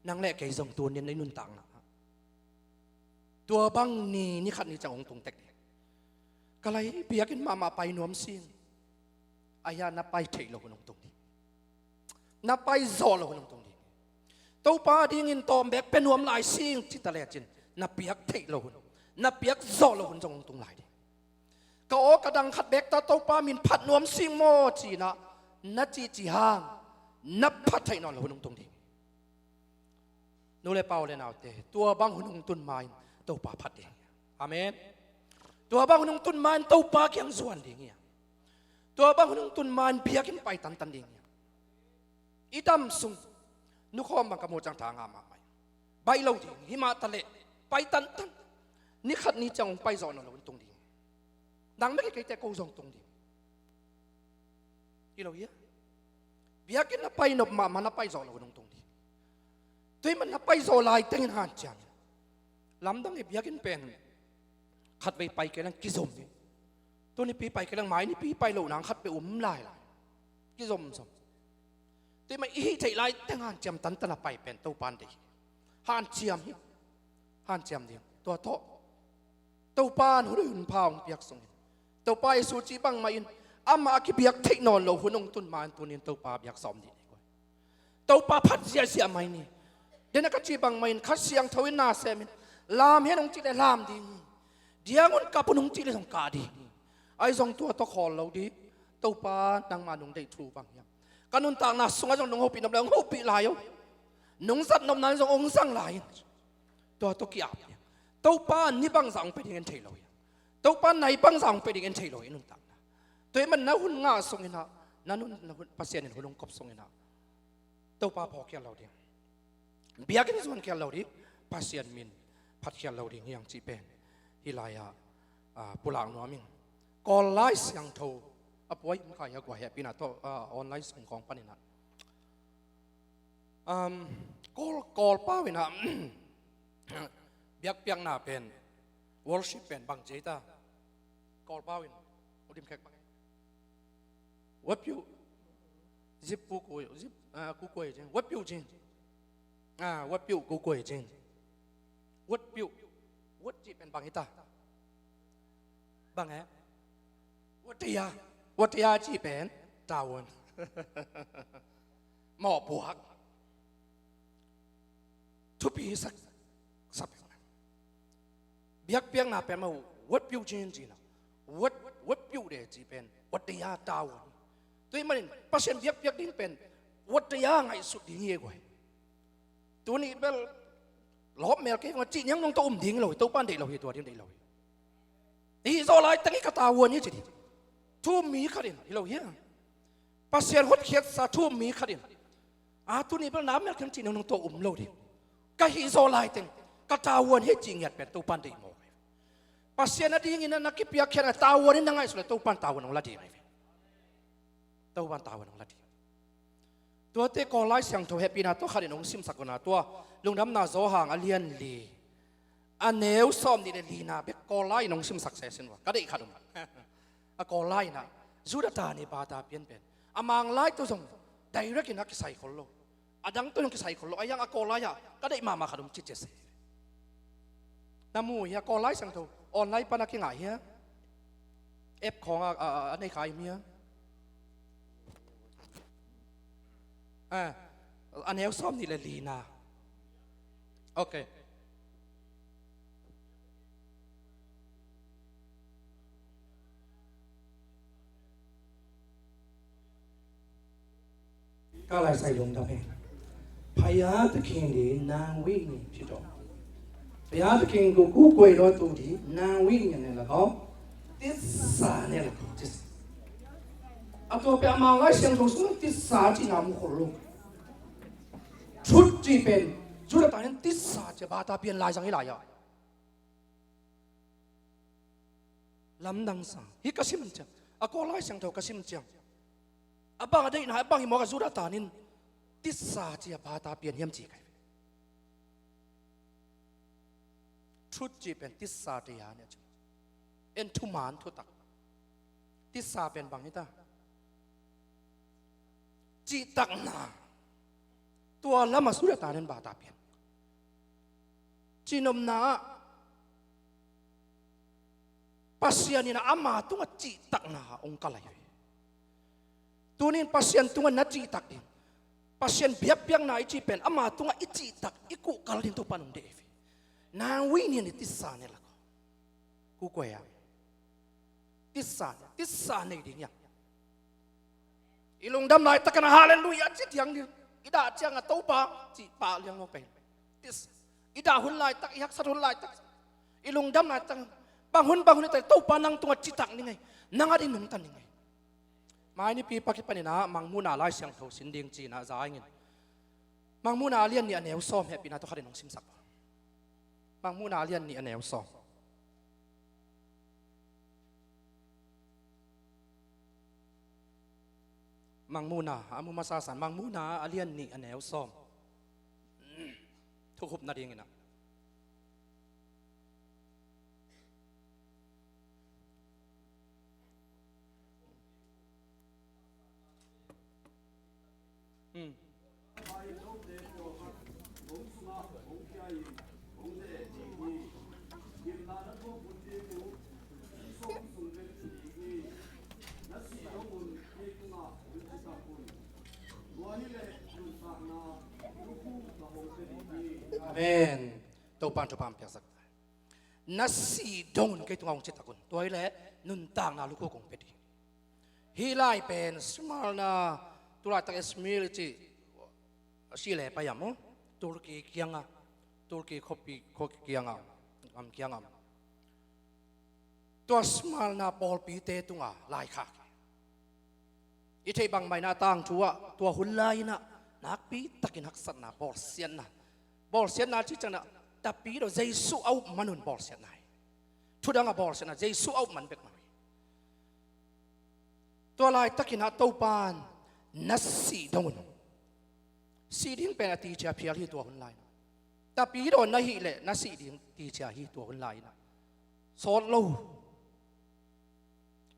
Nang le kei zong tuni in i nuntakna ah tua bang ni, ni khat ni ciang hong tung tek ding. Ka lai, biakinn mahmah pai nuam sing. Ahi a, na pai theih loh hun hong tung ding. Na pai zawh loh hun hong tung ding. Topa dingin tawm beek pia nuam lai sing ci ta lecin, na piak theih loh hun, na piak zawh loh hun zong hong tung lai ding. Ka aw ka dang khat beek ta Topa min phat nuam sing maw ci-in ah na cihcih hang, na phat theih nawn loh hun hong tung ding. Nu le pa, u le naute, tua bang hun hong tun ma-in Topa phat ding hi. Amen. Tua bang hun hong tun ma-in Topa kiang zuan ding hi. Tua bang hun hong tun ma-in biakinn pai tantan ding hi. I dam sung, nukhawm bang ka muh ciang tha ngah mahmah hi. Baih lo ding hi mah taleh, pai tantan. Ni khat ni ciang hong pai zawh nawn loh hun tung ding. Nang bek hi, keite ko zong tung ding. Hi lo hia? Biakinn na pai nop mahmah, na pai zawh loh hun hong tung ding. Tua ahih manin na pai zawh lai tengin hanciam in. Lamdang hi, biakinn pen khatvei pai kei leng kizom hi. Tunipi pai kei leng mai nipi pai loh nang khatvei um lai lai. Kizomzom. Tua ahih manin i hih theih lai teng hanciam tantan a pai pen Topa in deih hi. Hanciam hi. Hanciam ding. Tua tawh Topa in hun hoih hun pha hong piak sungin, Topa Jesu cih bangmah in amah a kibiak theih nawn loh hun hong tun ma-in tuni-in Topa biak sawm dih ding hi. Topa phat ziahziah mai ni. Dena ka cih bangmah in Kha Siangtho in na sem in, lam hen hong cih leh lam ding hi. Diang un, kap un hong cih leh zong kah ding hi. Ahi zong tua tawh khawl lo ding. Topa, nangmah nong deih thu bang hiam? Ka nuntakna sungah zong nong hopih nop leh hong hopih lai o. Nong zat nopna in zong hong zang lai in. Tua tawh ki-ap ding. Topa ni bangzah hong pia ding en thei lo hi. Topa nai bangzah hong pia ding en thei lo hi nuntakna. Tua ahih manin na hun ngah sungin ah, na nun, na hun, Pasian in hun hong kop sungin ah, Topa phawkkhial lo ding. Biakinn zuankhial lo ding. Pasian min phatkhial lo ding hi hang cih pen hih lai-ah, ah, pulak nuam ing. Kawl Lai Siangtho a puai in khai a guai hehpihna tawh, ah, online sung khawng panin ah, um, Kawl, Kawl pau in ah biakpiakna pen, worship pen bang ci ei ta? Kawl pau in, u dim khek bang ei. Wapiu, zip pu ku, zip, ah, ku kuai jing, wapiu jing. Ah, word piu ko kuai cin. Word piu. Word cih pen bang hi ta. Bang e. Word tia. Word tia cih pen tavuan. Mawhpuak. Thupi sak. Sak. Biakpiakna pen mah uh, word piu cin cin a. Word, word piu de cih pen word tia tavuan. Tua ahih manin Pasian biakpiak ding pen word tia ngaihsut ding hi e guai. Tuni bel lawp mel kei vang a cih niang nong tawh um ding hi lo hi, Topan deih lo hi, tua ding deih lo hi. Hih zawh laiteng hi ka tavuan hi ci ding. Thu um mi khat in hi lo hi a. Pasian hotkhiatsa thu um mi khat in, a, tuni bel na mel kei cih niang nong tawh um lo ding. Ka hih zawh laiteng ka tavuan hi cih ngiat pen Topan deih mawk hi. Pasian a dingin na kipiakkhiat a tavuan in na ngaihsut le Topan tavuan hong la ding hi. Topan tavuan hong la ding. Tuate Kawl Lai Siangtho hehpihna tawh khat in hong simsak un a, tua Lungdamna Johan a lian li, a neu sawm nih le lina bek Kawl lai in hong simsak se sin ua, ka deih khat um. A Kawl lai in a, Judah ta nih bata pian pen a Mang lai tawh zong direct in a kisai khol lo, a dang tawh zong kisai khol lo, a yang a Kawl lai ah ka deih mahmah khat um ci cia se. Na mu hia, Kawl Lai Siangtho online pan a kingah hia? App khawng a, a, a, a nei kha im hia? A, a neu sawm nih le lina. Ok. Ka lai sai lungdam hi. ဘုရားသခင်သည် နာဝင်နှင့်ဖြစ်တော်မူ။ ဘုရားသခင်ကို ကိုးကွယ်တော်သူသည် နာဝင်နှင့်လည်း၎င်း၊ သစ္စာနှင့်လည်း၎င်း၊ သစ္စာ။ အတော့ ပြန်မလာရှင်တို့ဆို သစ္စာကြီးနာမှုကိုလို့။ Truth ကြီးပင် Judah တာ သစ္စာကြီး ဘာသာပြန်လာကြရလား။ Lamdang sa. Hih ka sim ciang, a Kawl Lai Siangtho ka sim ciang, a bang a deihna, a bang hi mawk a, Judah ta nih in tisa ci a bata pian hiam ci kai ve. Truth ci pen tisa te a nih a ci. En thuman thutak. Tisa pen bang hi ta. Cihtakna. Tua lam a Judah ta nih in bata pian. Cihnopna ah Pasian in ama tungah cihtakna hong kal lai ve. Tuni in Pasian tungah na cihtak ding, Pasian biakpiakna i cih pen ama tungah i cihtak, i kuhkal ding Topa in hong deih ve. Nang ui nian i tisa ne lak. Ku kuai a tisa, tisa nei ding hiam? I lungdam laitakin a halleluiah ci thiang ding. I dah ciang a Topa cih pah liang lo pen. Tis, i dah hun laitak, i haksat hun laitak, i lungdam laitak, bang hun bang hun i tak, Topa nang tungah citak ning ei. Nang a ding nungta ning ei. Mai nipi pak i panin a Mangmuhna Lai Siangtho sin ding ci-in a za ing in. Mangmuhna a lian nih a neu sawm, hehpihna tawh khat in hong simsak. Mangmuhna a lian nih a neu sawm. Mangmuhna a mu masa san, Mangmuhna a lian nih a neu sawm. Thukhupna dingin a. Hmm. Amen. Topa in thupha piaksak. Na sih dong un kei tungah hong citak un. Tua hileh nuntakna lukhu kong pia ding. Hih lai pen Smyrna, tulaitak Izmir i cih, a sih le pai a maw, Turkey kiangah, Turkey khuapi, khuapi kiangah, gam kiangah. Tua Smyrna pawlpite tungah laikhak. I theih bangmah in a tangthu ah, tua hun lai-in a nakpi takin haksatna, bawlsiatna. Bawlsiatna cih ciangin a, Tapidaw Jesuh a up man un bawlsiatna hi. Thudang a bawlsiatna, Jesuh a up man bek mah hi. Tua laitakin a Topa in na sih dong un. Sih ding pen a ticia phial hi tua hun lai-in a. Tapidaw na hih leh na sih ding ticia hi tua hun lai-in a. Sawt lo.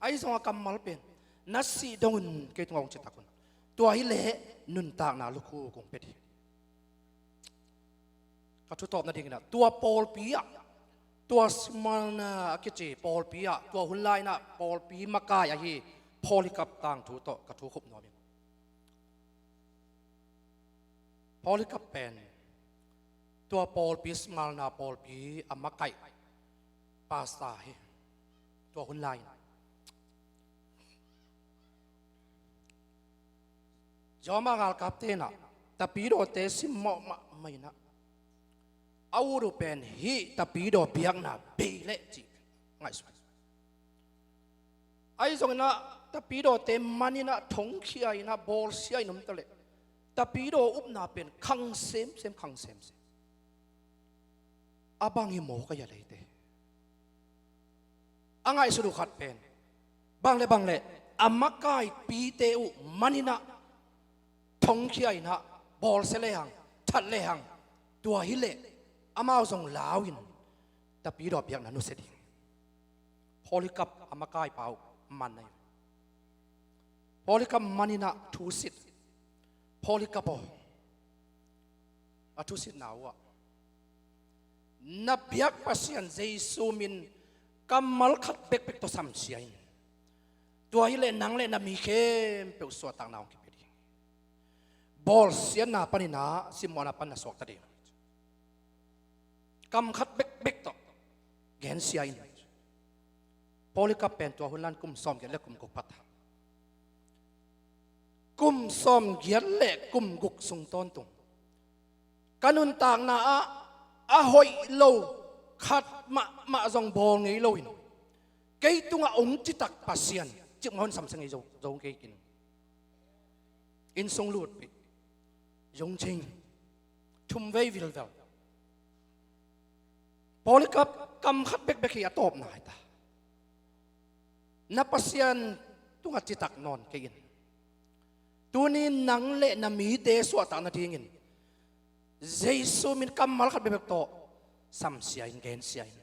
Ahi zongin a kammal pen, na sih dong un kei tungah hong citak un. Tua hileh nuntakna lukhu kong pia ding. Ka thu tawpna dingin ah tua pawlpi ah, tua Smyrna a kici pawlpi ah, tua hun lai-in ah pawlpi makai ahi Polycarp tangthu tawh ka thu khup nuam ing. Polycarp pen tua pawlpi, Smyrna pawlpi a makaih pastor hi. Tua hun lai-in Roma galkapte in ah tapidawte simmawh mahmah in ah, a ut uh pen hih tapidaw biakna bei leh cih ngaihsun. Ahi zongin ah tapidawte man in ah, thongkhia in ah, bawlsia in om ta leh, tapidaw upna pen khang semsem, khang semsem. A bang hi maw ka hia leite? A ngaihsut uh khat pen bang le bang le, a makaipite uh man in ah, thongkhia in ah, bawlsia lehang, that lehang, tua hi leh amau zong lau in tapidaw biakna nusia ding. Polycarp a makaipa uh man ahi. Polycarp man in ah thusit. Polycarp aw, a thusitna uh ah, na biak Pasian Jesu min kammal khat bekbek tawh samsia in. Tua hi leh nang le na mi khempeuh suahtakna hong kipia ding. Bawlsiatna panin ah simmawhna pan na suakta ding. Kam khat bekbek tawh gensia in. Polycarp pen tua hun lai-in kum sawmgiat le kum guk pha ta. Kum sawmgiat le kum guk sung tawntung ka nuntakna ah a hoih lo khat mahmah zong bawl ngei loin, kei tungah hong citak Pasian, cikmah hun samsia ngei zo, zo kei ing. Inn sung lutpih, zung cing, thumvei vilvel. Polycarp kam khat bekbek hi a tawpna hi ta. Na Pasian tungah citak nawn kei in. Tuni nang le na mite suahtakna dingin Jesu min kammal khat bekbek tawh samsia in, gensia in.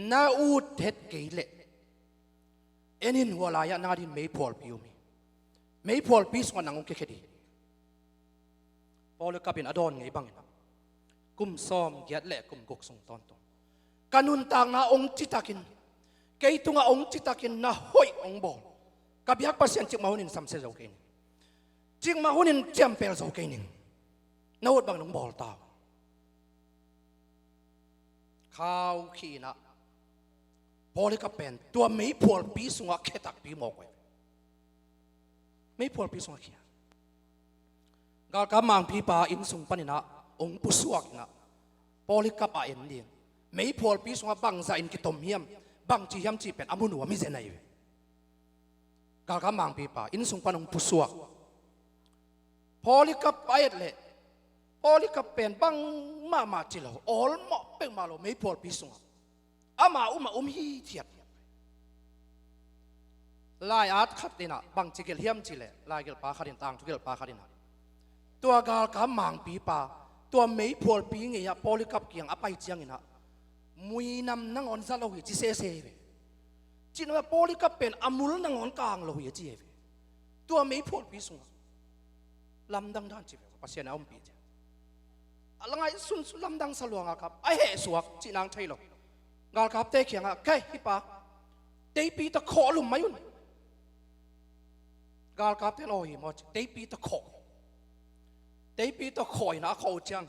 Na ut het kei leh, en in, hua lai-ah nang adingin meiphualpi om hi. Meiphualpi sungah nang hong kikhia ding. Polycarp in a dawn ngei bangin ah, kum sawmgiat le kum guk sung tawntung ka nuntakna hong citakin, kei tungah hong citakin na hoih hong bawl, ka biak Pasian cikmah hunin samsia zo kei ning. Cikmah hunin ciampel zo kei ning. Na ut bangin hong bawl ta uh. Khaukhih in ah Polycarp pen tua meiphualpi sungah khia takpi mawk uh hi. Meiphualpi sungah khia. Galkap mangpipa inn sung panin ah hong pusuak in ah, Polycarp a en ding. Meiphualpi sungah bangzah in kitom hiam, bangci hiam cih pen a mu nuam hi zen ahi ve. Galkap mangpipa inn sung pan hong pusuak. Polycarp a et leh, Polycarp pen bang mahmah ci lo, awlmawh peuhmah lo, meiphualpi sungah ama um a um hithiat. Lai-at khat in ah bangci gelh hiam cih leh, laigelhpa khat in, tangthu gelhpa khat in ah, tua galkap mangpipa, tua meiphualpi ngei-ah Polycarp kiang a pai ciangin ah, muinam nangawn za lo hi ci sese hi ve. Cih na Polycarp pen a mul nangawn kang lo hi a ci hi ve. Tua meiphualpi sungah lamdang dan ci ve, Pasian a ompih ci. A la ngaihsun sun lamdang sa luangah kap a hehsuak cih nang thei lo. Galkapte kiangah, "Kei, hih pa, teipi tawh khawh lum mai un." Galkapte in, "Aw, hi maw," ci, teipi tawh khawh. Teipi tawh khawh in ah a khawh uh ciang,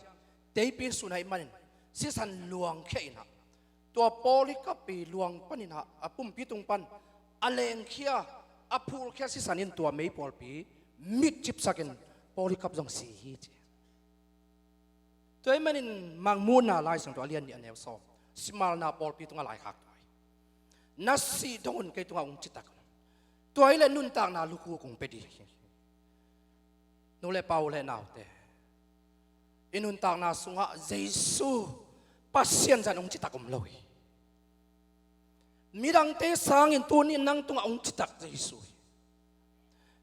teipi sun ahih manin sisan luangkhia in ah, tua Polycarp ii luang panin ah, a pumpi tung pan a lengkhia, a phulkhia sisan in tua meiphualpi mitcipsakin Polycarp zong si hi ci. Tua ahih manin Mangmuhna Laisiangtho a lian nih a neu sawm, Smyrna pawlpi tungah laikhak tua hi. Na sih dong un kei tungah hong citak un. Tua hi leh nuntakna lukhu kong pia ding hi. Nu le pa, u le naute, i nuntakna sungah Jesu Pasian zah in hong citak om lo hi. Midangte sangin tuni nang tungah hong citak Jesu hi.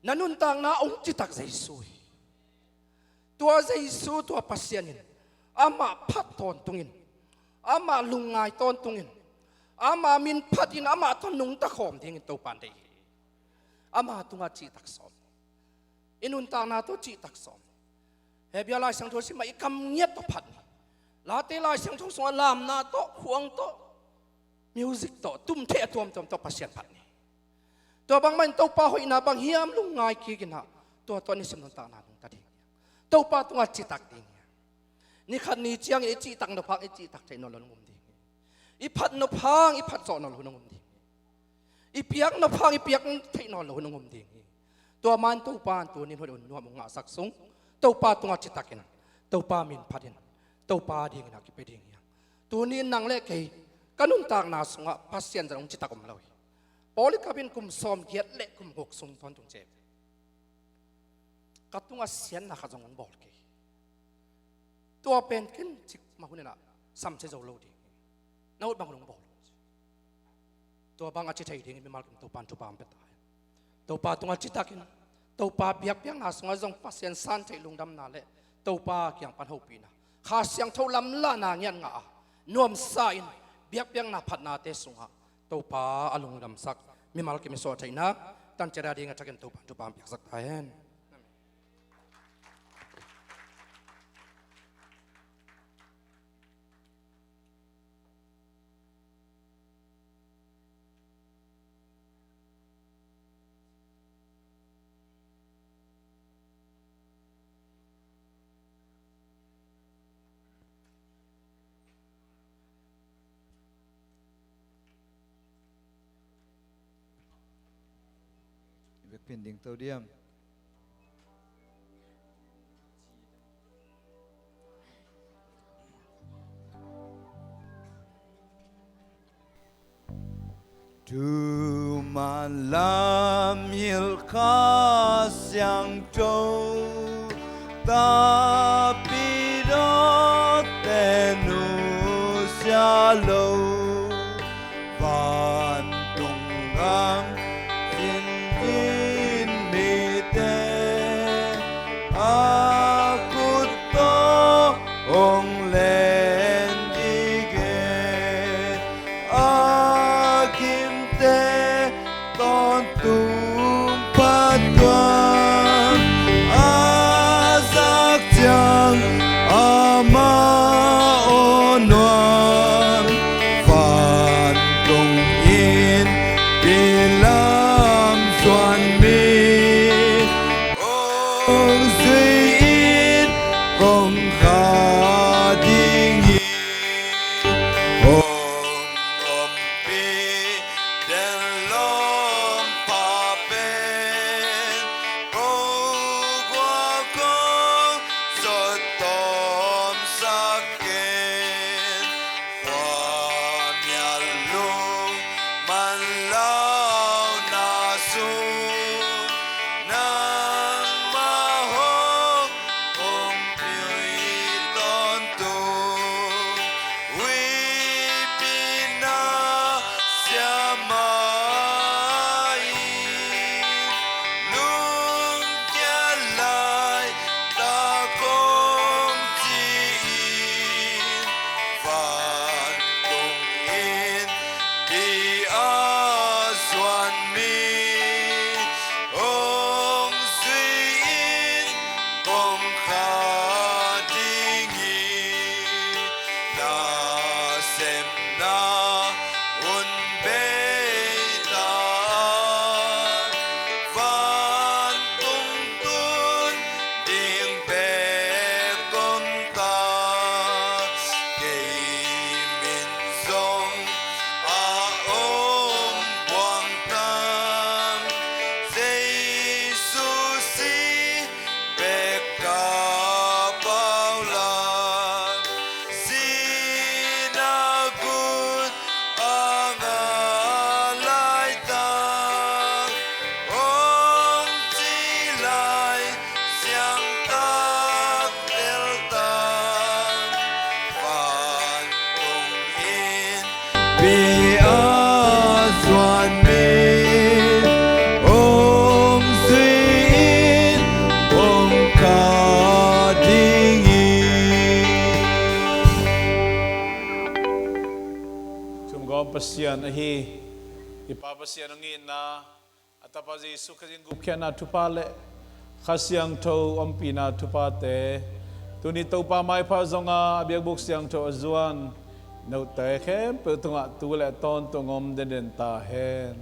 Na nuntakna hong citak Jesu hi. Tua Jesu, tua Pasian in amah phat tawntungin, amah lungngai tawntungin, amah min phatin amah tawh nungta khawm dingin Topa in deih hi. Ama tungah cihtak sawm. I nuntakna tawh cihtak sawm. Hebru Lai Siangtho sim mah i kam ngiat tawh phat ni. Late Lai Siangtho sungah lamna tawh, khuang tawh, music tawh, tum theih a tuamtuam tawh Pasian phat ni. Tua bangmah in Topa hoihna bang hiam lungngai kik in ah, tua tawh nisim nuntakna nungta ding hi. Topa tungah citak ding hi. Ni khat ni ciangin i cihtak nop hang i cihtak theih nawn lo in hong um ding hi. I phat nop hang i phat zawh nawn lo in hong um ding hi. I piak nop hang i piak theih nawn lo in hong um ding hi. Tua man Topa in tuni in hoih lo in nuam hong ngahsak sung, Topa tungah citak in, Topa min phat in, Topa dingin ah kipia ding hi hang. Tuni in nang le kei ka nuntakna sungah Pasian zat hong citak om lo hi. Polycarp in kum sawmgiat le kum guk sung tawntung ciang ka tungah siatna khat zong hong bawl kei. Tua pen ken cik mah hun in ah samsia zo lo ding hi. Na ut bang hun hong bawl. Tua bang a ci thei dingin mimal kim Topa in thupha hong pia ta hen. Topa tungah citak in, Topa biakpiakna sungah zong Pasian san theih lungdamna le Topa kiang pan hopihna, Kha Siangtho lamlahna ngiat ngah a, nuamsa in biakpiakna phatnate sungah Topa a lungdamsak mimal kim i suah theihna tan ciat a ding a thakin Topa in thupha hong piaksak ta hen. I biakpiak ding to diam. Thuman lam hilh Kha Siangtho takpi dawte nusia lo. Vantung gam sinsin mite a khut tawh hong len dingin a kimte tawntung phat tuam a zak ciang amah aw nuam. Vantung in pi lam zuan mi hong zui in kong kha ding hi. Hong ompih den lawm pha pen ko guak kong zawt tawmsak ken. Khuamial lung manlauhna sung nangmah hong ompih tawntung. Huihpi na siamah in lungkia lai tak hong ci in. Vantung in pi a zuan mi hong zui in kong kha ding hi. Nasemna hun bei ta a, vantung tun ding bek kong ta. Kei min zong a om buang tang, Jesu si bek ka pau la. Sihna gun a ngah laitak hong ci lai, siangtak teltak vantung in pi a zuan mi hong zui in hong kha ding hi. Tumgawm Pasian ahi i Pa Pasian hong itna, a Tapa Jesu Khazih gupkhiatna thupha le Kha Siangtho ompihna thuphate Tuni Topa maipha zonga a biakbuk siangtho a zuan note khempeuh tungah tu le tawntung om denden ta hen.